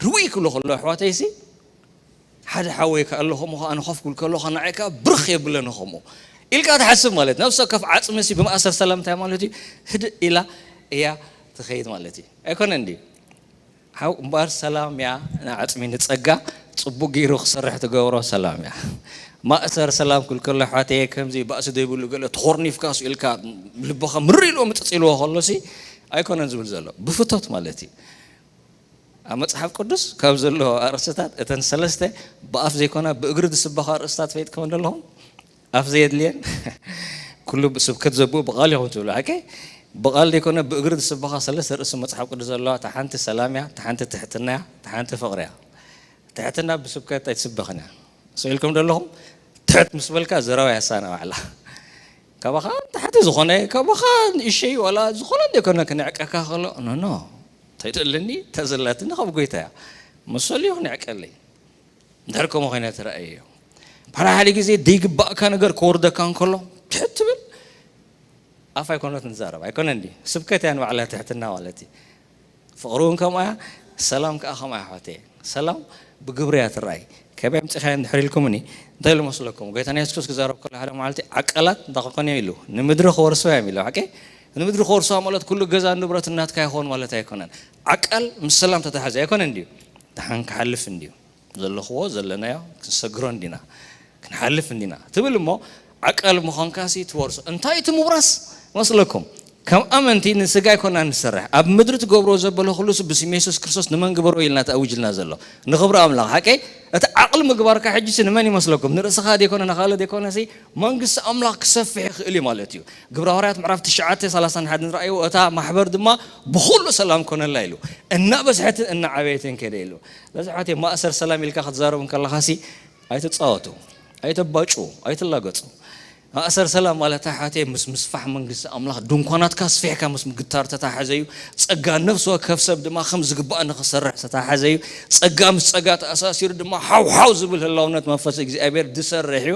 ርውይ ክብሎ ከሎ ኣሕዋተይሲ፣ ሓደ ሓወይ ከኣ ኣሎ፣ ከምኡ ከኣ ኣነ ኮፍ ክብል ከለኹ ንዓይ ከኣ ብርኽ የብለኒ ከምኡ ኢልካ ትሓስብ ማለት። ነፍሲ ወከፍ ዓጽምሲ ብማእሰር ሰላም እንታይ ማለት እዩ? ህድእ ኢላ እያ ትኸይድ ማለት እዩ። ኣይኮነን ድዩ? ሓው እምበኣር ሰላም እያ ንዓጽሚ ንጸጋ ጽቡቕ ገይሩ ክሰርሕ ትገብሮ ሰላም እያ። ማእሰር ሰላም ክብል ከሎ ኣሕዋተየ ከምዚ ባእሲ ዘይብሉ ገለ ተኾርኒፍካ ስኢልካ ልብኻ ምር ኢልዎ ምጽጽ ኢልዎ ከሎሲ ኣይኮነን ዝብል ዘሎ። ብፍቶት ማለት እዩ። ኣብ መጽሓፍ ቅዱስ ካብ ዘለዎ ኣርእስትታት እተን ሰለስተ ብኣፍ ዘይኮና ብእግሪ ዝስበኻ ኣርእስትታት ፈሊጥኩም ዶ ኣለኹም? ኣፍ ዘየድልየን ኩሉ ስብከት ዘብኡ ብቓል ኢኹም ትብሉ። ሓቂ ብቓል ዘይኮነ ብእግሪ ዝስበኻ ሰለስተ ርእሲ መጽሓፍ ቅዱስ ዘለዋ፣ እታ ሓንቲ ሰላም እያ፣ እታ ሓንቲ ትሕትና እያ፣ እታ ሓንቲ ፍቕሪ እያ። ትሕትና ብስብከት ኣይትስበኽን እያ። ስቕ ኢልኩም ዶ ኣለኹም? ትሕት ምስ በልካ ዘረባ እያ ሳና ባዕላ። ካባኻ ታሕቲ ዝኾነ፣ ካባኻ ንእሸይ ዋላ ዝኾነ ዘይኮነ ክንዕቀካ ከሎ፣ ኖ፣ ኖ፣ ተይትእልኒ፣ ተዘላትኒ ካብ ጎይታ እያ። መሰሉ እዩ ክንዕቀለይ። እንድሕር ከምኡ ኮይነ ተረኣየዮ። ሓደ ሓደ ግዜ ዘይግባእካ ነገር ከወርደካ እንከሎ፣ ትሕት ትብል፣ ኣፍ ኣይኮነትን ትዛረብ፣ ኣይኮነን ድዩ? ስብከት እያ ንባዕላ ትሕትና ማለት እዩ። ፍቕሪ እውን ከምኣ እያ፣ ሰላም ከኣ ከምኣ እያ ኣሕዋተየ። ሰላም ብግብሪ እያ ትረኣይ። ከመይ ኣምጺኻዮ እንድሕር ኢልኩምኒ፣ እንታይ ኢሉ መስለኩም? ጎይታና የሱስ ክርስቶስ ክዛረብ ከሎ ሓደ መዓልቲ ዓቃላት እንታይ ክኾኑ እዮም ኢሉ፣ ንምድሪ ክወርስዋ እዮም ኢሉ። ሓቂ? ንምድሪ ክወርስዋ ማለት ኩሉ ገዛ ንብረት ናትካ ይኸውን ማለት ኣይኮነን። ዓቃል ምስ ሰላም ተተሓዘ ኣይኮነን ድዩ? ደሓን ክሓልፍ እንድዩ። ዘለኽዎ ዘለናዮ ክንሰግሮ እንዲና፣ ክንሓልፍ እንዲና ትብል እሞ፣ ዓቃል ምዃንካሲ ትወርሶ። እንታይ እቲ ምውራስ መስለኩም? ከም ኣመንቲ ንስጋ ኣይኮና ንሰርሕ። ኣብ ምድሪ ትገብሮ ዘበለ ኩሉስ ብስም የሱስ ክርስቶስ ንመን ግበሮ ኢልና ተኣዊጅልና ዘሎ? ንኽብሪ ኣምላኽ። ሓቀይ? እቲ ዓቕሊ ምግባርካ ሕጂሲ ንመን ይመስለኩም? ንርእስኻ ዘይኮነ ንኻልእ ዘይኮነሲ መንግስቲ ኣምላኽ ክሰፍሕ ይኽእል እዩ ማለት እዩ። ግብረ ሃዋርያት ምዕራፍ ትሽዓተ ሰላሳን ሓደን ረኣይዎ፣ እታ ማሕበር ድማ ብኹሉ ሰላም ኮነላ ኢሉ። እናበዝሐትን እናዓበየትን ከደ ኢሉ። ስለዚ ኣሕዋተይ ማእሰር ሰላም ኢልካ ክትዛረቡ እንከለኻሲ ኣይትጻወቱ፣ ኣይተባጩ፣ ኣይትላገጹ። ማእሰር ሰላም ማለት ኣሕዋተይ ምስ ምስፋሕ መንግስቲ ኣምላኽ ድንኳናትካ ኣስፊሕካ ምስ ምግታር ተታሓዘ እዩ። ጸጋ ነፍሲ ወከፍ ሰብ ድማ ከም ዝግባእ ንኽሰርሕ ዝተታሓዘ እዩ። ጸጋ ምስ ጸጋ ተኣሳሲሩ ድማ ሓው ሓው ዝብል ህላውነት መንፈስ እግዚኣብሔር ዝሰርሕ እዩ።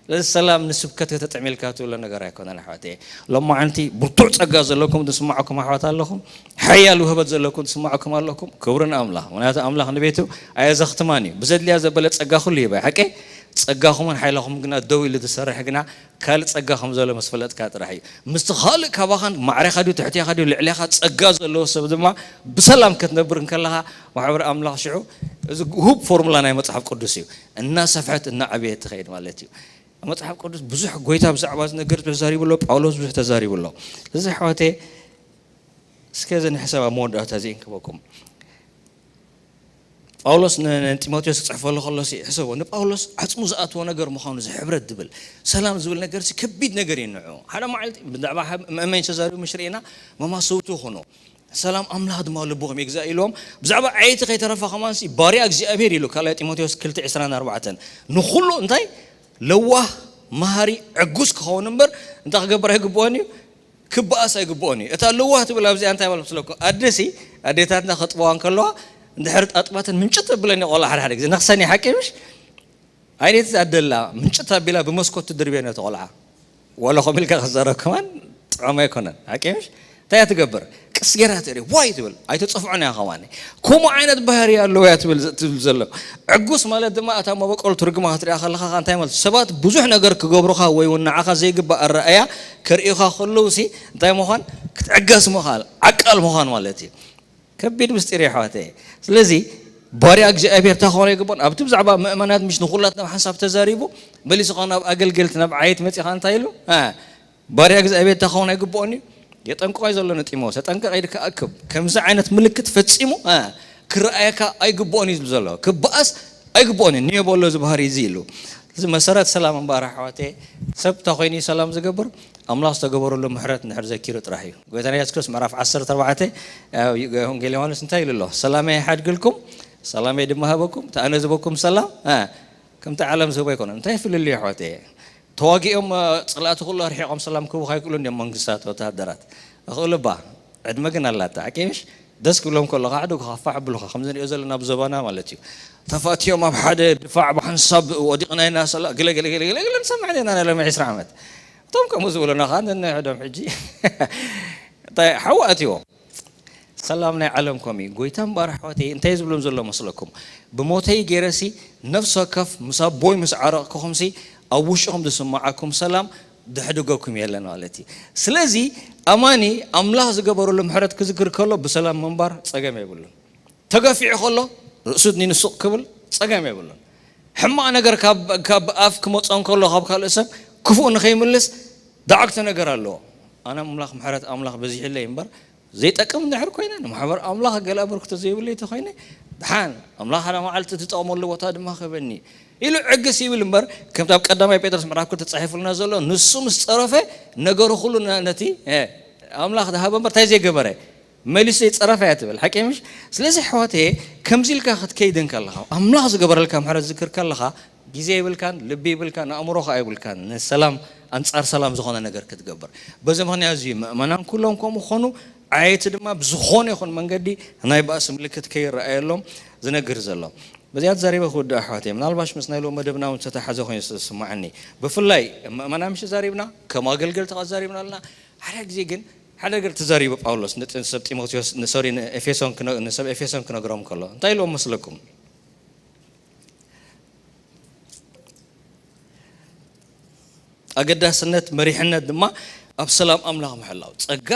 ስለዚ ሰላም ንስብከት ከተጥዕም ኢልካ ትብሎ ነገር ኣይኮነን ኣሕዋተይ። ሎማዓንቲ ብርቱዕ ጸጋ ዘለኩም ዝስማዓኩም ኣሕዋት ኣለኹም። ሓያል ውህበት ዘለኩም ዝስማዓኩም ኣለኩም። ክብሪ ንኣምላኽ። ምኽንያቱ ኣምላኽ ንቤቱ ኣየዘኽትማን እዩ። ብዘድልያ ዘበለ ጸጋ ኩሉ ይህባ። ሓቂ? ጸጋኹምን ሓይላኹምን ግና ደው ኢሉ ዝሰርሕ ግና ካልእ ጸጋ ከም ዘሎ ምስ ፈለጥካ ጥራሕ እዩ። ምስቲ ካልእ ካባኻን ማዕሬኻ ድዩ፣ ትሕቴኻ ድዩ፣ ልዕሌኻ ጸጋ ዘለዎ ሰብ ድማ ብሰላም ክትነብር እንከለኻ ማሕበር ኣምላኽ ሽዑ እዚ ውሁብ ፎርሙላ ናይ መጽሓፍ ቅዱስ እዩ። እናሰፍሐት እናዓበየት ትኸይድ ማለት እዩ። ኣብ መጽሓፍ ቅዱስ ብዙሕ ጎይታ ብዛዕባ እዚ ነገር ተዛሪቡ ኣሎ፣ ጳውሎስ ብዙሕ ተዛሪቡ ኣሎ። ስለዚ ኣሕዋተይ እስከ እዚ ንሕሰብ ኣብ መወዳእታ እዚ እንክበኩም። ጳውሎስ ን-፣ ንጢሞቴዎስ ክጽሕፈሉ ከሎ ሲ ሕሰቦ፣ ንጳውሎስ ዓጽሙ ዝኣትዎ ነገር ምዃኑ እዚ ሕብረት ዝብል፣ ሰላም ዝብል ነገር ሲ ከቢድ ነገር እዩ ንዑ። ሓደ መዓልቲ ብዛዕባ ሃብ-፣ መእመን ተዛሪቡ ምሽ ርኢና መማሰውቱ ይኹኑ። ሰላም ኣምላኽ ድማ ልብኹም ይግዛእ ኢልዎም። ብዛዕባ ዓይቲ ከይተረፈ ከማን ሲ ባርያ እግዚኣብሔር ኢሉ ካልኣይ ጢሞቴዎስ ክልተ ዕስራን ኣርባዕተን። ንኹሉ እንታይ ለዋህ፣ መሃሪ፣ ዕጉስ ክኸውን እምበር እንታይ ክገብር ኣይግብኦን እዩ? ክበኣስ ኣይግብኦን እዩ። እታ ለዋህ ትብል ኣብዚኣ እንታይ ማለት መስለኩም? ኣደሲ ኣዴታትና ከጥበዋ እንከለዋ እንድሕር ጣጥባተን ምንጭት ተብለን እዩ ቆልዓ ሓደ ሓደ ግዜ ነኽሰን እዩ። ሓቂ ምሽ? ኣይነቲ ኣደላ ምንጭት ኣቢላ ብመስኮት ትድርብዮ ነቲ ቆልዓ። ዋላ ከምኡ ኢልካ ክዛረብ ከማን ጥዑም ኣይኮነን። ሓቂ ምሽ? እንታይ እያ ትገብር? ቅስ ጌራ ትርኢ፣ ዋይ ትብል፣ ኣይተጸፍዖን እያ ከማን። ከምኡ ዓይነት ባህሪ ኣለዎ እያ ትብል፣ ትብል ዘሎ። ዕጉስ ማለት ድማ እታ መበቆል ትርጉማ ክትሪኣ ከለኻ እንታይ ማለት? ሰባት ብዙሕ ነገር ክገብሩኻ ወይ እውን ንዓኻ ዘይግባእ ኣረኣእያ ከርእዩኻ ከለዉ ሲ እንታይ ምዃን? ክትዕገስ ምኻል፣ ዓቃል ምዃን ማለት እዩ። ከቢድ ምስጢር እዩ ኣሕዋተይ። ስለዚ ባርያ እግዚኣብሔር እንታይ ክኾን ኣይግባኦን። ኣብቲ ብዛዕባ ምእመናት ምሽ ንኹላትና ብሓንሳብ ተዛሪቡ፣ መሊሱ ኸዓ ናብ ኣገልገልቲ ናብ ዓየት መጺኻ እንታይ ኢሉ? አ፣ ባርያ እግዚኣብሔር እንታይ ክኾን ኣይግባኦን እዩ። የጠንቅቆ እዩ ዘሎ ንጢሞቴዎስ፣ ተጠንቀቕ ኢልካ ኣክብ። ከምዚ ዓይነት ምልክት ፈጺሙ፣ አ፣ ክረኣየካ ኣይግባኦን እዩ ዝብል ዘሎ። ክበኣስ ኣይግባኦን እዩ። ንየ በሎ እዚ ባህሪ እዚ ኢሉ። እዚ መሰረት ሰላም እምበኣር ኣሕዋተየ፣ ሰብ እንታይ ኮይኑ እዩ ሰላም ዝገብር? ኣምላኽ ዝተገበረሉ ምሕረት እንድሕር ዘኪሩ ጥራሕ እዩ። ጎይታና የሱስ ክርስቶስ ምዕራፍ ዓሰርተ ኣርባዕተ ኣብ ወንጌል ዮሃንስ እንታይ ኢሉ ኣሎ? "ሰላመይ ይሓድግልኩም፣ ሰላመይ ድማ ሃበኩም፣ እቲ ኣነ ዝህበኩም ሰላም፣ እ፣ ከምቲ ዓለም ዝህቦ ኣይኮነን።" እንታይ ፍልልዩ ኣሕዋተየ? ተዋጊኦም፣ እ፣ ጽላእቲ ኩሉ ኣርሒቖም ሰላም ክህቡኻ ኣይክእሉን እዮም መንግስታት ወተሃደራት። ይኽእሉ እባ፣ ዕድመ ግን ኣላታ። ሓቂ ምሽ? ደስ ክብሎም ከሎ ከዓ ደጉኻ ፋሕ ብሉኻ፣ ከምዚ ንሪኦ ዘለና ኣብ ዞባና ማለት እዩ። ተፋትዮም ኣብ ሓደ ድፋዕ ብሓንሳብ ወዲቕና ኢና፣ ሰላ-፣ ገለ፣ ገለ፣ ገለ፣ ገለ፣ ገለ ንሰምዕ ኢና ናይ ሎሚ ዕስራ ዓመት። እቶም ከምኡ ዝብሉና ከዓ ነንሕዶም ሕጂ እንታይ ሓዊ ኣትይዎም። ሰላም ናይ ዓለም ከምኡ እዩ። ጎይታ እምበኣር ኣሕዋተይ እንታይ ዝብሎም ዘሎ መስለኩም? "ብሞተይ ገይረሲ ነፍሲ ወከፍ ምስ ኣቦይ ምስ ዓረቕኩኹምሲ ኣብ ውሽጥኹም ዝስምዓኩም ሰላም ዘሕድገኩም የለን" ማለት እዩ። ስለዚ ኣማኒ ኣምላኽ ዝገበረሉ ምሕረት ክዝክር ከሎ ብሰላም ምንባር ጸገም የብሉን። ተገፊዑ ከሎ ርእሱ ኣድኒኑ ስቕ ክብል ጸገም የብሉን። ሕማቕ ነገር ካብ፣ ካብ ኣፍ ክመጾ እንከሎ ካብ ካልእ ሰብ ክፉእ ንኸይምልስ ደዓግቲ ነገር ኣለዎ። ኣነ ኣምላኽ ምሕረት ኣምላኽ በዚሕለይ እምበር ዘይጠቅም እንድሕር ኮይነ ንማሕበር ኣምላኽ ገለ ኣበርክቶ ዘይብለይ ተኾይነ ደሓን ኣምላኽ ሓደ መዓልቲ ትጠቕመሉ ቦታ ድማ ክህበኒ ኢሉ ዕግስ ይብል እምበር፣ ከምቲ ኣብ ቀዳማይ ጴጥሮስ ምዕራፍ ክልተ ተጻሒፉልና ዘሎ፣ ንሱ ምስ ጸረፈ ነገሩ ኩሉ ነ-፣ ነቲ፣ እ፣ ኣምላኽ ዝሃበ እምበር እንታይ ዘይገበረ? መሊሱ ዘይጸረፈ እያ ትብል። ሓቂ ምሽ? ስለዚ ኣሕዋተየ፣ ከምዚ ኢልካ ክትከይድ እንከለኻ፣ ኣምላኽ ዝገበረልካ ምሕረት ዝዝክር ከለኻ፣ ግዜ ይብልካን፣ ልቢ ይብልካን፣ ኣእምሮ ኸኣ ይብልካን፣ ንሰላም፣ ኣንጻር ሰላም ዝኾነ ነገር ክትገብር። በዚ ምኽንያት እዚ ምእመናን ኩሎም ከምኡ ክኾኑ፣ ዓየይቲ ድማ ብዝኾነ ይኹን መንገዲ ናይ ባእሲ ምልክት ከይረኣየሎም ዝነግር ዘሎ። በዚኣ ተዛሪበ ክውድእ ኣሕዋተይ፣ ምናልባሽ ምስ ናይ ሎሚ መደብና እውን ዝተተሓዘ ኮይኑ ዝተስማዓኒ። ብፍላይ ምእመናን ምሽ ተዛሪብና፣ ከም ኣገልገልቲ ኸኣ ተዛሪብና ኣለና። ሓደ ግዜ ግን ሓደ ነገር ተዛሪቡ ጳውሎስ ንጥ-፣ ንሰብ ጢሞቴዎስ፣ ን-፣ ሶሪ፣ ንኤፌሶን ክነ-፣ ንሰብ ኤፌሶን ክነግሮም ከሎ እንታይ ኢልዎም መስለኩም? ኣገዳስነት መሪሕነት ድማ ኣብ ሰላም ኣምላኽ ምሕላው። ጸጋ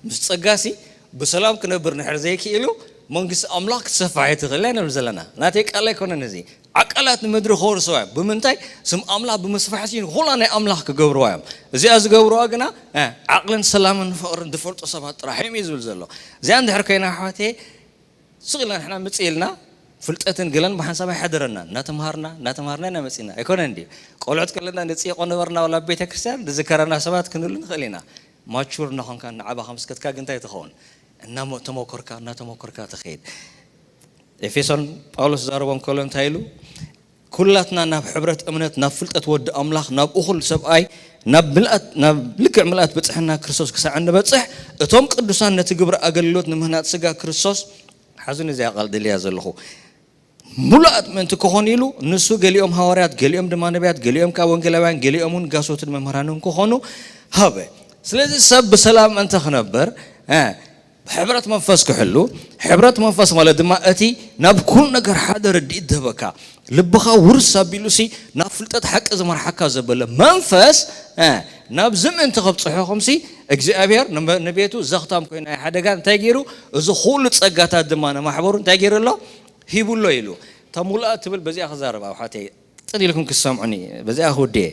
ምስ ጸጋሲ ብሰላም ክነብር ንሕር ዘይክኢሉ መንግስቲ ኣምላኽ ክትሰፋሕ ኣይትኽእልን ኢና ንብል ዘለና። ናተይ ቃል ኣይኮነን እዚ። ዓቃላት ንምድሪ ክወርስዋ እዮም። ብምንታይ? ስም ኣምላኽ ብምስፋሕሲ ንኹላ ናይ ኣምላኽ ክገብርዋ እዮም። እዚኣ ዝገብርዋ ግና፣ እ፣ ዓቕልን ሰላምን ፍቕርን ዝፈልጡ ሰባት ጥራሕ እዮም እዩ ዝብል ዘሎ። እዚኣ እንድሕር ኮይና ኣሕዋተይ፣ ስቕ ኢልና ንሕና ምጽእ ኢልና ፍልጠትን ገለን ብሓንሳብ ኣይሓደረናን። እናተምሃርና፣ እናተምሃርና ኢና መጺእና። ኣይኮነን ድዩ? ቆልዑት ከለና ንጽየቆ ነበርና፣ ዋላ ኣብ ቤተ ክርስቲያን ንዝከረና ሰባት ክንህሉ ንኽእል ኢና። ማቹር እናኾንካ፣ እናዓባኻ ምስ ከድካ ግን እንታይ ትኸውን? እናሞ-፣ ተሞከርካ፣ እናተሞከርካ ትኸይድ። ኤፌሶን ጳውሎስ ዝዛረቦም ከሎ እንታይ ኢሉ? "ኩላትና ናብ ሕብረት እምነት፣ ናብ ፍልጠት ወዲ ኣምላኽ፣ ናብ እኹል ሰብኣይ፣ ናብ ምልኣት፣ ናብ ልክዕ ምልኣት ብጽሕና ክርስቶስ ክሳዕ እንበጽሕ፣ እቶም ቅዱሳን ነቲ ግብሪ ኣገልግሎት ንምህናጽ ስጋ ክርስቶስ" ሓዙኒ እዚኣ ቃል ደልያ ዘለኹ። "ምሉኣት ምእንቲ ክኾኑ ኢሉ፣ ንሱ ገሊኦም ሃዋርያት፣ ገሊኦም ድማ ነቢያት፣ ገሊኦም ከኣ ወንጌላውያን፣ ገሊኦም እውን ጋሶትን መምህራንን ክኾኑ ሃበ።" ስለዚ ሰብ ብሰላም እንተ ክነብር፣ እ፣ ብሕብረት መንፈስ ክሕሉ፣ ሕብረት መንፈስ ማለት ድማ እቲ ናብ ኩሉ ነገር ሓደ ርድኢት ዝህበካ፣ ልብኻ ውርስ ኣቢሉሲ ናብ ፍልጠት ሓቂ ዝመርሓካ ዘበለ መንፈስ፣ እ፣ ናብዚ ምእንቲ ከብጽሑኹምሲ እግዚኣብሔር ንመ-፣ ንቤቱ ዘኽታም ኮይኑ ኣይሓደጋን። እንታይ ገይሩ? እዚ ኩሉ ጸጋታት ድማ ንማሕበሩ እንታይ ገይሩ ኣሎ? ሂቡ ኣሎ ኢሉ። እታ ሙሉኣት ትብል በዚኣ ክዛረብ ኣሕዋተይ፣ ጽን ኢልኩም ክሰምዑኒ፣ በዚኣ ክውድየ።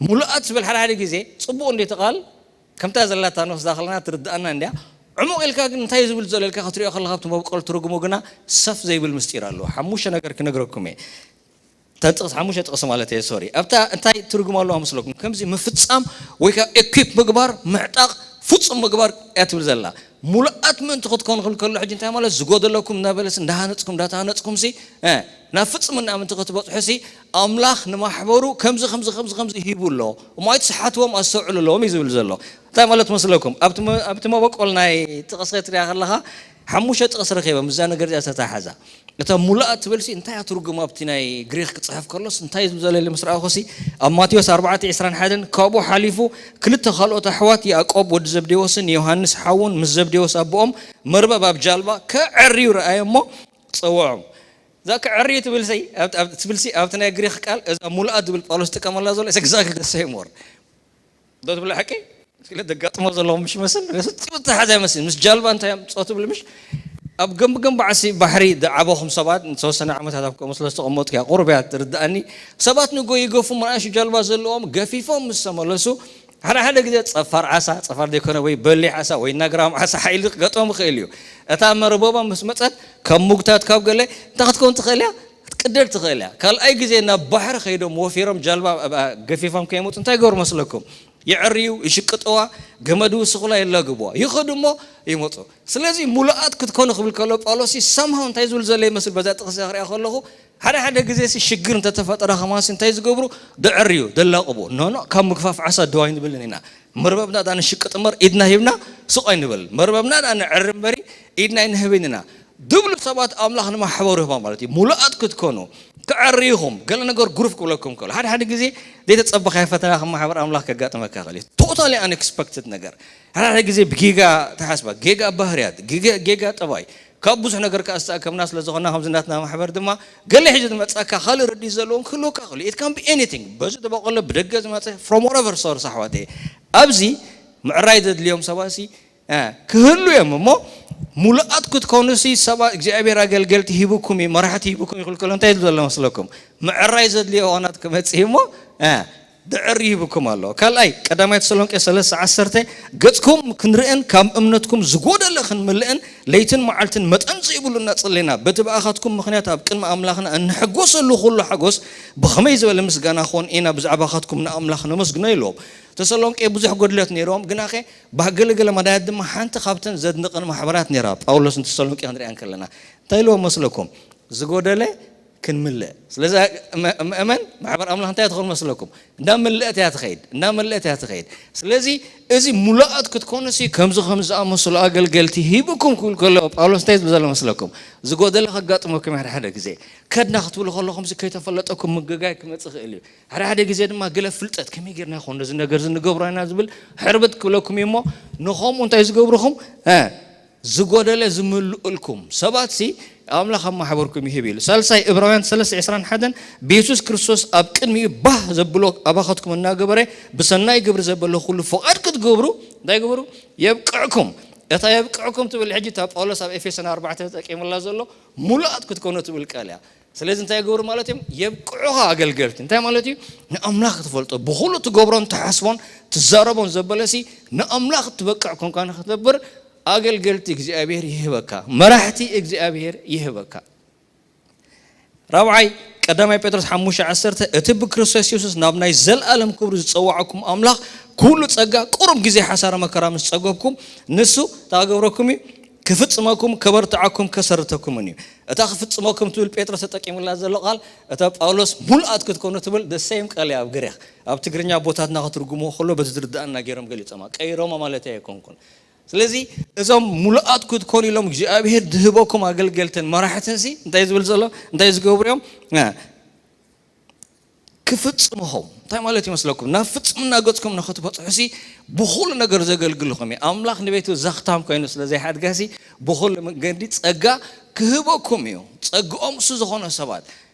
ሙሉኣት ትብል ሓደ ሓደ ግዜ ጽቡቕ እንዴ እቲ ቃል፣ ከምታ ዘላታ ንወስዳ ከለና ትርድኣና እንድያ። ዕሙቕ ኢልካ ግን እንታይ እዩ ዝብል ዘሎ ኢልካ ክትሪኦ ከለኻ ኣብቲ መበቆል ትርጉሙ ግና ሰፍ ዘይብል ምስጢር ኣለዎ። ሓሙሽተ ነገር ክነግረኩም እየ። እተን ጥቕስ፣ ሓሙሽተ ጥቕሲ ማለት እየ፣ ሶሪ። ኣብታ እንታይ ትርጉም ኣለዋ መስለኩም? ከምዚ ምፍጻም ወይ ከኣ ኤኩፕ ምግባር፣ ምዕጣቕ፣ ፍጹም ምግባር እያ ትብል ዘላ። ሙሉኣት ምእንቲ ክትኮኑ ክብል ከሎ ሕጂ እንታይ ማለት? ዝጎደለኩም እናበለስ እንዳሃነጽኩም፣ እንዳተሃነጽኩምሲ፣ እ፣ ናብ ፍጽምና ምእንቲ ክትበጽሑሲ ኣምላኽ ንማሕበሩ ከምዚ፣ ከምዚ፣ ከምዚ፣ ከምዚ ሂቡ ኣሎ። እሞ ኣይትስሓትዎም፣ ኣስተውዕሉ ኣለዎም እዩ ዝብል ዘሎ። እንታይ ማለት መስለኩም? ኣብቲ መ-፣ ኣብቲ መበቆል ናይ ጥቕሲ ክትሪኣ ከለኻ ሓሙሽተ ጥቕሲ ረኺበ ምስዛ ነገር እዚኣ ዝተታሓዛ። እታ ሙሉኣት ትብልሲ እንታይ እያ ትርጉማ? ኣብቲ ናይ ግሪኽ ክጽሕፍ ከሎስ እንታይ እዩ ዝብል ዘሎ ኢለ ምስ ረኣኹሲ፣ ኣብ ማቴዎስ ኣርባዕተ ዕስራን ሓደን ካብኡ ሓሊፉ ክልተ ካልኦት ኣሕዋት ያዕቆብ ወዲ ዘብዴዎስን ዮሃንስ ሓዉን ምስ ዘብዴዎስ ኣቦኦም መርበብ ኣብ ጃልባ ከዐርዩ ረኣየ እሞ ጸውዖም። እዛ ከዐርዩ ትብልሲ፣ ኣብ-፣ ኣብ-፣ ትብልሲ ኣብቲ ናይ ግሪኽ ቃል እዛ ሙሉኣት ዝብል ጳውሎስ ዝጥቀመላ ዘሎ is exactly the same word። ዶ ትብሎ ሓቂ? ስለ ዘጋጥሞ ዘለኹም ምሽ መስል፣ ምስ ትብጽሕ ሓዛ ይመስል። ምስ ጃልባ እንታይ ኣምጽኦ ትብል ምሽ? ኣብ ገምቢ ገምቢ ዓሲ ባሕሪ ዝዓበኹም ሰባት፣ ንዝተወሰነ ዓመታት ኣብ ከምኡ ስለ ዝተቐመጥኩ እያ፣ ቁሩብ እያ ትርድኣኒ። ሰባት ንጎ ይገፉ፣ ንኣሽቱ ጃልባ ዘለዎም ገፊፎም ምስ ተመለሱ፣ ሓደ ሓደ ግዜ ጸፋር ዓሳ፣ ጸፋር ዘይኮነ ወይ በሊሕ ዓሳ ወይ ናግራም ዓሳ ሓይሊ ክገጥሞም ይኽእል እዩ። እታ መርበቦም ምስ መጸት፣ ካብ ምጉታት ካብ ገለ፣ እንታይ ክትከውን ትኽእል እያ? ክትቅደድ ትኽእል እያ። ካልኣይ ግዜ ናብ ባሕሪ ከይዶም ወፊሮም ጃልባ ገፊፎም ከይመፁ እንታይ ይገብሩ መስለኩም? ይዕርዩ፣ ይሽቅጥዋ፣ ገመድ ይውስኹላ፣ የላግብዋ። ይኸዱ እሞ ይመፁ። ስለዚ ሙሉኣት ክትኮኑ ክብል ከሎ ጳውሎስ somehow እንታይ ዝብል ዘሎ ይመስል? በዛ ጥቕሲ ክሪኣ ከለኹ ሓደ ሓደ ግዜ ሽግር እንተተፈጠረ ከማን እንታይ ዝገብሩ? ደዕርዩ፣ ደላቕቡ። ኖ ኖ፣ ካብ ምግፋፍ ዓሳ ደው ኣይንብልን ኢና። መርበብና ዳ ንሽቅጥ እምበር ኢድና ሂብና ስቕ ኣይንበል። መርበብና ዳ ንዕር እምበሪ ኢድና ኣይንህብን ኢና። ድብሉ ሰባት ኣምላኽ ንማሕበሩ ይህባ ማለት እዩ። ሙሉኣት ክትኮኑ ክዕርይኹም ገለ ነገር ግሩፍ ክብለኩም ከሎ ሓደ ሓደ ግዜ ዘይተጸበኻዮ ፈተና ከም ማሕበር ኣምላኽ ከጋጥመካ ይኽእል እዩ። Totally unexpected ነገር። ሓደ ሓደ ግዜ ብጌጋ ተሓስባ፣ ጌጋ ባህርያት፣ ጌጋ ጠባይ፣ ካብ ብዙሕ ነገር ከኣ ዝተኣከብና ስለ ዝኾና ከምዚ ናትና ማሕበር ድማ ገለ ሕጂ ዝመጻካ ካልእ ረድኢት ዘለዎም ክህልወካ ይኽእሉ። It can be anything። በዚ ዝበቆሎ ብደገ ዝመጸ from whatever source ኣሕዋተይ። ኣብዚ ምዕራይ ዘድልዮም ሰባት ሲ ክህሉ እዮም እሞ ሙሉኣት ክትኮኑ ሲ ሰባት እግዚኣብሔር ኣገልገልቲ ሂብኩም እዩ፣ መራሕቲ ሂብኩም እዩ ክብል ከሎ እንታይ ይብል ዘሎ መስለኩም? ምዕራይ ዘድልዮ እዋናት ክመጽእ እዩ እሞ ድዕር ይህብኩም ኣሎ። ካልኣይ ቀዳማይ ተሰሎንቄ ሰለስተ ዓሰርተ ገጽኩም ክንርእን ካብ እምነትኩም ዝጎደለ ክንምልእን ለይትን መዓልትን መጠን ዘይብሉ እናጸለና በቲ ብኣኻትኩም ምኽንያት ኣብ ቅድሚ ኣምላኽና እንሕጎሰሉ ኩሉ ሓጎስ ብኸመይ ዝበለ ምስጋና ኾን ኢና ብዛዕባኻትኩም ንኣምላኽ ነመስግኖ ኢልዎም። ተሰሎንቄ ብዙሕ ጎድለት ነይርዎም ግናኸ ባህገለገለ መዳያት ድማ ሓንቲ ካብተን ዘድንቐን ማሕበራት ነይራ ጳውሎስ ንተሰሎንቄ ክንሪኣ እንከለና እንታይ ኢልዎም መስለኩም? ዝጎደለ ክንምልእ። ስለዚ ምእመን ማሕበር ኣምላኽ እንታይ ትኾን መስለኩም? እንዳመለእት እያ ትኸይድ፣ እንዳመለእት እያ ትኸይድ። ስለዚ እዚ ሙሉኣት ክትኮኑ ሲ ከምዚ ከምዚ ዝኣመሰሉ ኣገልገልቲ ሂብኩም ክብል ከሎ ጳውሎስ እንታይ ዝብል ዘሎ መስለኩም? ዝጎደለ ከጋጥመኩም ሓደ ሓደ ግዜ ከድና ክትብሉ ከለኹም ሲ ከይተፈለጠኩም ምግጋይ ክመጽእ ይኽእል እዩ። ሓደ ሓደ ግዜ ድማ ገለ ፍልጠት ከመይ ጌርና ይኾን ነዚ ነገር ዝንገብሮ ኢና ዝብል ሕርብት ክብለኩም እዩ እሞ ንኸምኡ እንታይ ዝገብርኹም ዝጎደለ ዝምልእልኩም ሰባት ሲ ኣምላኽ ኣብ ማሕበርኩም ይህብ ኢሉ። ሳልሳይ እብራውያን ሰለስተ ዕስራን ሓደን ብየሱስ ክርስቶስ ኣብ ቅድሚኡ ባህ ዘብሎ ኣባኻትኩም እናገበረ ብሰናይ ግብሪ ዘበሎ ኩሉ ፍቓድ ክትገብሩ እንታይ ግበሩ? የብቅዕኩም። እታ የብቅዕኩም ትብል ሕጂ እታ ጳውሎስ ኣብ ኤፌሶን ኣርባዕተ ተጠቂምላ ዘሎ ሙሉኣት ክትኮኑ ትብል ቃል እያ። ስለዚ እንታይ ይገብሩ ማለት እዮም? የብቅዑኻ ኣገልገልቲ። እንታይ ማለት እዩ? ንኣምላኽ ክትፈልጦ ብኹሉ ትገብሮን ትሓስቦን ትዛረቦን ዘበለሲ ንኣምላኽ ትበቅዕ ኮንካ ንክትነብር ኣገልገልቲ እግዚኣብሔር ይህበካ፣ መራሕቲ እግዚኣብሔር ይህበካ። ራብዓይ ቀዳማይ ጴጥሮስ ሓሙሽተ ዓሰርተ እቲ ብክርስቶስ የሱስ ናብ ናይ ዘለኣለም ክብሩ ዝጸዋዕኩም ኣምላኽ ኩሉ ጸጋ ቁሩብ ግዜ ሓሳረ መከራ ምስ ጸገብኩም ንሱ ታገብረኩም እዩ ክፍጽመኩም ከበርትዓኩም ከሰርተኩምን እዩ። እታ ክፍጽመኩም ትብል ጴጥሮስ ተጠቂሙላ ዘሎ ቃል እታ ጳውሎስ ሙሉኣት ክትኮኑ ትብል the same ቃል እያ ኣብ ግሪኽ። ኣብ ትግርኛ ኣቦታትና ክትርጉምዎ ከሎ በቲ ዝርድኣና ገይሮም ገሊጾማ ቀይሮማ ማለት ኣይኮንኩን። ስለዚ እዞም ሙሉኣት ክትኮኑ ኢሎም እግዚኣብሔር ዝህበኩም ኣገልገልትን መራሕትን ሲ እንታይ ዝብል ዘሎ እንታይ ዝገብሩ እዮም? ክፍጽምኹም እንታይ ማለት ይመስለኩም? ናብ ፍጽምና ገጽኩም ንኽትበጽሑ ሲ ብኹሉ ነገር ዘገልግልኹም እዩ። ኣምላኽ ንቤቱ ዘኽታም ኮይኑ ስለ ዘይሓድጋ ሲ ብኹሉ መንገዲ ጸጋ ክህበኩም እዩ። ጸግኦም እሱ ዝኾነ ሰባት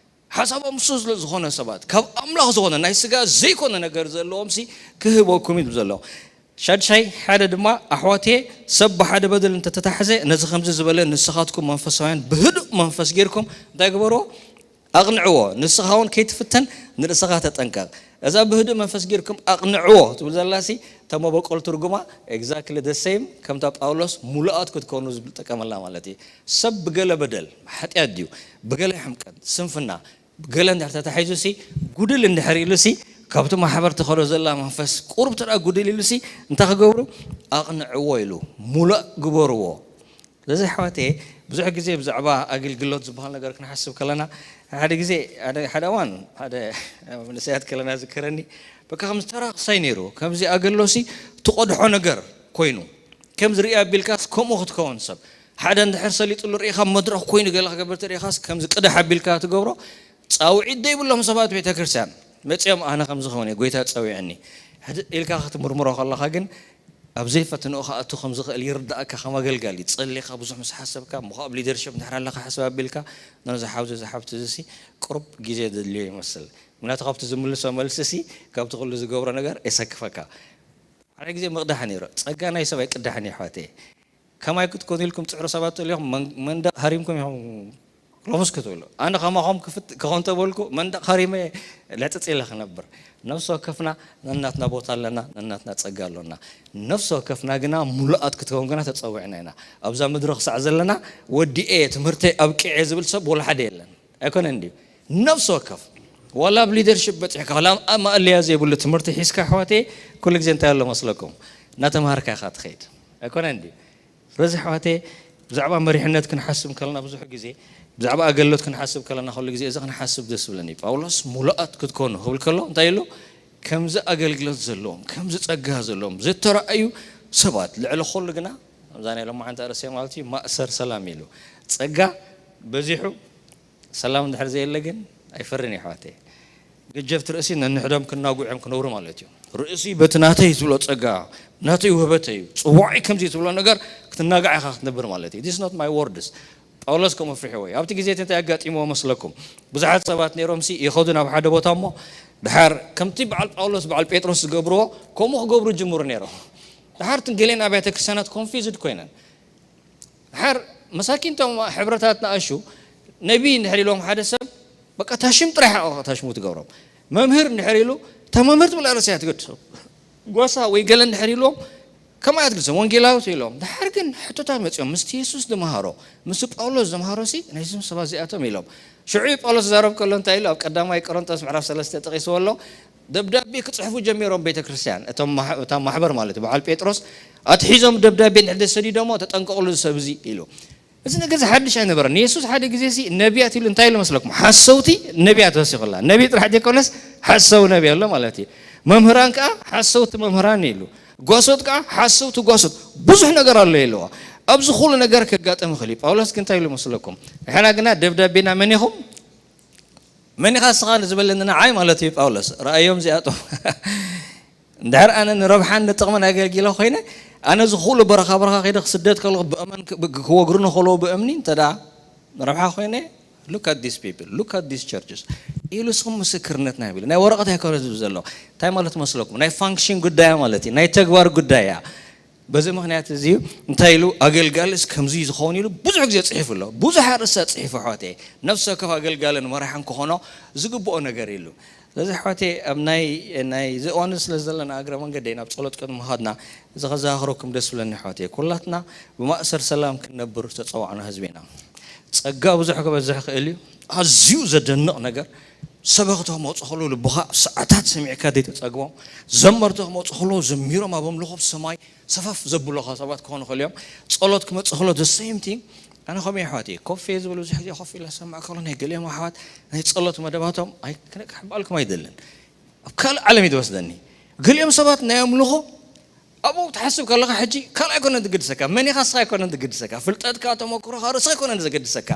ሓሳቦም እሱ ዝኾነ ሰባት ካብ ኣምላኽ ዝኾነ ናይ ስጋ ዘይኮነ ነገር ዘለዎም ሲ ክህበኩም እዩ ዘሎ። ሻድሻይ ሓደ ድማ ኣሕዋትየ ሰብ ብሓደ በደል እንተተታሕዘ ነዚ ከምዚ ዝበለ ንስኻትኩም መንፈሳውያን ብህዱእ መንፈስ ጌርኩም እንታይ ግበርዎ? ኣቕንዕዎ። ንስኻ እውን ከይትፍተን ንርእስኻ ተጠንቀቕ። እዛ ብህዱእ መንፈስ ጌርኩም ኣቕንዕዎ ትብል ዘላሲ ተመበቆል ትርጉማ exactly the same ከምታ ጳውሎስ ሙሉኣት ክትኮኑ ዝብል ጠቀመላ ማለት እዩ። ሰብ ብገለ በደል ሓጢኣት ድዩ ብገለ ሕምቀት ስንፍና ብገለ እንድሕር ተታሒዙ ሲ ጉድል እንድሕር ኢሉ ሲ ካብቲ ማሕበር ትኸዶ ዘላ መንፈስ ቁሩብ ተደኣ ጉድል ኢሉ ሲ እንታይ ክገብሩ ኣቕንዕዎ ኢሉ ሙሉእ ግበርዎ። ስለዚ ኣሕዋተየ ብዙሕ ግዜ ብዛዕባ ኣገልግሎት ዝበሃል ነገር ክንሓስብ ከለና ሓደ ግዜ ሓደ እዋን ሓደ መንእሰያት ከለና ዝከረኒ በቃ ከም ዝተራኽሳይ ነይሩ ከምዚ ኣገሎሲ ትቆድሖ ነገር ኮይኑ ከም ዝርኢ ኣቢልካስ ከምኡ ክትከውን ሰብ ሓደ እንድሕር ሰሊጥሉ ርኢኻ መድረኽ ኮይኑ ገለ ክገብር ተርኢኻስ ከምዚ ቅዳሕ ኣቢልካ ትገብሮ ፃውዒት ዘይብሎም ሰባት ቤተ ክርስቲያን መፅኦም ኣነ ከም ዝኸውን እየ ጎይታ ፀዊዕኒ ኢልካ ክትምርምሮ ከለኻ ግን ኣብ ዘይፈተንኡ ክኣቱ ከም ዝኽእል ይርዳእካ ከም ኣገልጋሊ ጸሊኻ ብዙሕ ምስ ሓሰብካ እሞ ኣብ ሊደርሽፕ እንድሕር ኣለካ ሓሰብ ኣቢልካ ነዚ ሓውዚ እዚ ሓብቲ እዚ ቁሩብ ግዜ ዘድልዮ ይመስል ምክንያቱ ካብቲ ዝምልሶ መልሲ ሲ ካብቲ ኩሉ ዝገብሮ ነገር የሰክፈካ ሓደ ግዜ ምቕዳሕ ነይሩ ጸጋ ናይ ሰብ ኣይቅዳሕን እዩ ኣሕዋተየ ከማይ ክትኮኑ ኢልኩም ትሕሩ ሰባት ተልዮም መንደቕ ሃሪምኩም ኢኹም ሎምስ ክትብሉ ኣነ ከማኹም ክፍት ክኾን ተበልኩ መንደቕ ሃሪመ ለጥጥ ኢለ ክነብር ነፍሲ ወከፍና ነናትና ቦታ ኣለና ነናትና ጸጋ ኣሎና ነፍሲ ወከፍና ግና ሙሉኣት ክትከውን ግና ተጸዊዕና ኢና ኣብዛ ምድሪ ክሳዕ ዘለና ወዲኤ ትምህርተይ ኣብቂዐ ዝብል ሰብ ወላ ሓደ የለን ኣይኮነን ድዩ ነፍሲ ወከፍ ዋላ ኣብ ሊደርሽፕ በፂሕካ ዋላ ኣብ ማእለያ ዘይብሉ ትምህርቲ ሒዝካ ኣሕዋተይ፣ ኩሉ ግዜ እንታይ ኣሎ መስለኩም? እናተምሃርካ ኢኻ ትኸይድ ኣይኮነ እንዲ? ስለዚ ኣሕዋተይ፣ ብዛዕባ መሪሕነት ክንሓስብ ከለና ብዙሕ ግዜ፣ ብዛዕባ ኣገልግሎት ክንሓስብ ከለና ኩሉ ግዜ እዚ ክንሓስብ ደስ ብለኒ። ጳውሎስ ሙሉኣት ክትኮኑ ክብል ከሎ እንታይ ኢሉ? ከምዚ ኣገልግሎት ዘለዎም፣ ከምዚ ጸጋ ዘለዎም ዝተረኣዩ ሰባት፣ ልዕሊ ኩሉ ግና ከምዛ ናይ ሎማዓንቲ ኣርእስቲ ማለት እዩ፣ ማእሰር ሰላም ኢሉ። ጸጋ በዚሑ ሰላም እንድሕር ዘየለ ግን ኣይፈርን እዩ ኣሕዋተይ። ገጀፍቲ ርእሲ ነንሕዶም ክናጉዕም ክነብሩ ማለት እዩ። ርእሲ በቲ ናተይ ትብሎ ጸጋ፣ ናተይ ውህበት እዩ፣ ጽዋዕይ ከምዚ ትብሎ ነገር ክትናጋዕ ኢኻ ክትነብር ማለት እዩ። This is not my words። ጳውሎስ ከምኡ ፍሪሕዎ እዩ። ኣብቲ ግዜ እቲ እንታይ ኣጋጢምዎ መስለኩም? ብዙሓት ሰባት ነይሮም ሲ ይኸዱ ናብ ሓደ ቦታ እሞ ድሓር ከምቲ በዓል ጳውሎስ በዓል ጴጥሮስ ዝገብርዎ ከምኡ ክገብሩ ጅምሩ ነይሮም። ድሓር እትን ገሌን ኣብያተ ክርስቲያናት ኮንፊዝድ ኮይነን ድሓር መሳኪን እቶም ሕብረታት ንኣሹ ነቢ እንድሕር ኢሎም ሓደ ሰብ በቃ ታሽም ጥራሕ ኢኻ ታሽሙ ትገብሮም። መምህር እንድሕር ኢሉ እታ መምህር ትብል ኣርእስቲ እያ ትገድሶም። ጓሳ ወይ ገለ እንድሕር ኢልዎም ከምኣ እያ ትገድሶም። ወንጌላዊት ኢሎም ድሓር ግን ሕቶታት መፂኦም ምስቲ የሱስ ዝመሃሮ ምስ ጳውሎስ ዝመሃሮ ሲ ናይዞም ሰባት እዚኣቶም ኢሎም። ሽዑ ጳውሎስ ዛረብ ከሎ እንታይ ኢሉ ኣብ ቀዳማይ ቆሮንጦስ ምዕራፍ ሰለስተ ጠቂስዎ ኣሎ። ደብዳቤ ክፅሕፉ ጀሚሮም ቤተ ክርስቲያን እቶም ማሕ- እታ ማሕበር ማለት እዩ። በዓል ጴጥሮስ ኣትሒዞም ደብዳቤ እንድሕር ሰዲዶሞ ተጠንቀቕሉ እዚ ሰብ እዚ ኢሉ። እዚ ነገር እዚ ሓድሽ ኣይነበረን። ንየሱስ ሓደ ግዜ ሲ ነቢያት ኢሉ እንታይ ኢሉ መስለኩም? ሓሰውቲ ነቢያት ወሲኹላ። ነቢ ጥራሕ ዘይኮነስ ሓሰው ነቢ ኣሎ ማለት እዩ። መምህራን ከዓ ሓሰውቲ መምህራን ኢሉ። ጓሶት ከዓ ሓሰውቲ ጓሶት። ብዙሕ ነገር ኣሎ የለዋ። ኣብዚ ኩሉ ነገር ከጋጥም ይኽእል እዩ። ጳውሎስ ግን እንታይ ኢሉ መስለኩም? ንሕና ግና ደብዳቤና መን ኢኹም? መን ኢኻ እስኻ ዝበለኒ ንዓይ ማለት እዩ ጳውሎስ። ረኣዮም እዚኣቶም። እንድሕር ኣነ ንረብሓን ንጥቕምን ኣገልጊለ ኮይነ ኣነ እዚ ኩሉ በረኻ በረኻ ከይደ ክስደት ከለኹ ብእመን ክወግሩኒ ከለዉ ብእምኒ እንተ ደኣ ንረብሓ ኮይነ look at these people, look at these churches ኢሉ እስኹም ምስክርነት ናይ ቢሉ ናይ ወረቐት ኣይኮነ ዝብል ዘሎ እንታይ ማለት መስለኩም ናይ ፋንክሽን ጉዳያ ማለት እዩ ናይ ተግባር ጉዳይ እያ በዚ ምክንያት እዚ እንታይ ኢሉ ኣገልጋልስ ከምዚ ዝኸውን ኢሉ ብዙሕ ግዜ ፅሒፉ ኣሎ ብዙሕ ኣርእስታ ፅሒፉ ኣሕዋተይ ነፍሲ ወከፍ ኣገልጋልን መራሕን ክኾኖ ዝግብኦ ነገር ኢሉ ስለዚ ኣሕዋተይ ኣብ ናይ ናይ እዚ እዋን ስለ ዘለና እግረ መንገደይ ናብ ፀሎት ቅድሚ ምኻድና እዚ ከዘኻኽረኩም ደስ ብለኒ ኣሕዋተይ ኩላትና ብማእሰር ሰላም ክንነብር ዝተፀዋዕና ህዝቢ ኢና ፀጋ ብዙሕ ክበዝሕ ክእል እዩ ኣዝዩ ዘደንቕ ነገር ሰበኽቲ ክመፁ ከለዉ ልብኻ ሰዓታት ሰሚዕካ ዘይተፀግቦም ዘመርቲ ክመፁ ከለዉ ዘሚሮም ኣብ ኣምልኾ ሰማይ ሰፈፍ ዘብሉኻ ሰባት ክኾኑ ከልዮም ጸሎት ክመጽእ ከሎ the same thing ኣነ ከምኡ ኣሕዋት እየ ኮፍ እየ ዝበሉ ብዙሕ ግዜ ኮፍ ኢለ ዝሰምዕ ከሎ ናይ ገሊኦም ኣሕዋት ናይ ጸሎት መደባቶም ኣይክነቅሕ ባልኩም ኣይደልን ኣብ ካልእ ዓለም እዩ ዝወስደኒ ገሊኦም ሰባት ናይ ኣምልኾ ኣብኡ ትሓስብ ከለኻ ሕጂ ካልእ ኣይኮነን ዝግድሰካ መኒኻ ስኻ ኣይኮነን ዝግድሰካ ፍልጠትካ ተመክሮኻ ርእስኻ ኣይኮነን ዘገድሰካ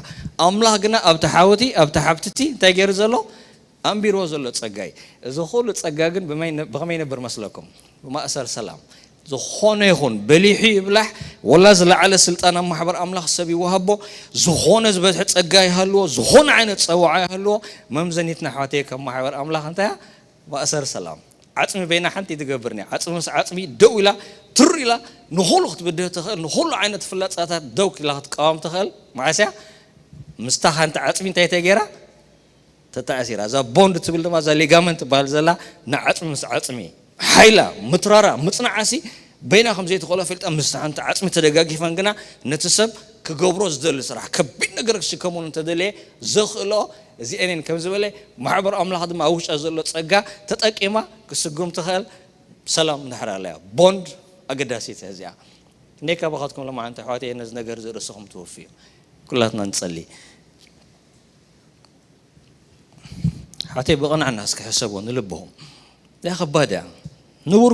ኣምላኽ ግና ኣብቲ ሓውቲ ኣብቲ ሓብትቲ እንታይ ገይሩ ዘሎ ኣንቢርዎ ዘሎ ጸጋ እዩ። እዚ ኩሉ ጸጋ ግን ብመይ- ብኸመይ ይነብር መስለኩም? ብማእሰር ሰላም። ዝኾነ ይኹን በሊሑ ይብላሕ ወላ ዝለዓለ ስልጣን ኣብ ማሕበር ኣምላኽ ሰብ ይወሃቦ ዝኾነ ዝበዝሐ ጸጋ ይሃልዎ ዝኾነ ዓይነት ጸዋዓ ይሃልዎ መምዘኒትና ኣሕዋተይ ከም ማሕበር ኣምላኽ እንታይ እያ? ማእሰር ሰላም። ዓጽሚ በይና ሓንቲ ትገብርኒ ዓጽሚ ምስ ዓጽሚ ደው ኢላ ትር ኢላ ንኹሉ ክትብድህ ትኽእል ንኹሉ ዓይነት ፍላጻታት ደው ኢላ ክትቃወም ትኽእል መዓስ እያ? ምስታ ሓንቲ ዓጽሚ እንታይ ተገይራ? ተተኣሲራ እዛ ቦንድ ትብል ድማ እዛ ሊጋመንት ትበሃል ዘላ ንዓፅሚ ምስ ዓፅሚ ሓይላ ምትራራ ምፅናዓሲ በይና ከም ዘይትኽእሎ ፈልጠ ምስ ሓንቲ ዓፅሚ ተደጋጊፈን ግና ነቲ ሰብ ክገብሮ ዝደሊ ስራሕ ከቢድ ነገር ክሽከሙን እንተደለየ ዘኽእሎ እዚአንን ከም ዝበለ ማሕበር ኣምላኽ ድማ ኣብ ውሽጣ ዘሎ ፀጋ ተጠቂማ ክስጉም ትኽእል ሰላም እንድሕር ኣለያ ቦንድ ኣገዳሲት እዚኣ እኔ ካባኻትኩም ለማዓንቲ ኣሕዋት ነዚ ነገር ዝርእስኹም ትወፍዩ ኩላትና ንፀሊ ሓተይ ብቕንዕና እስኪ ሕሰቡ ንልብኹም እዚኣ ከባድ እያ ንቡር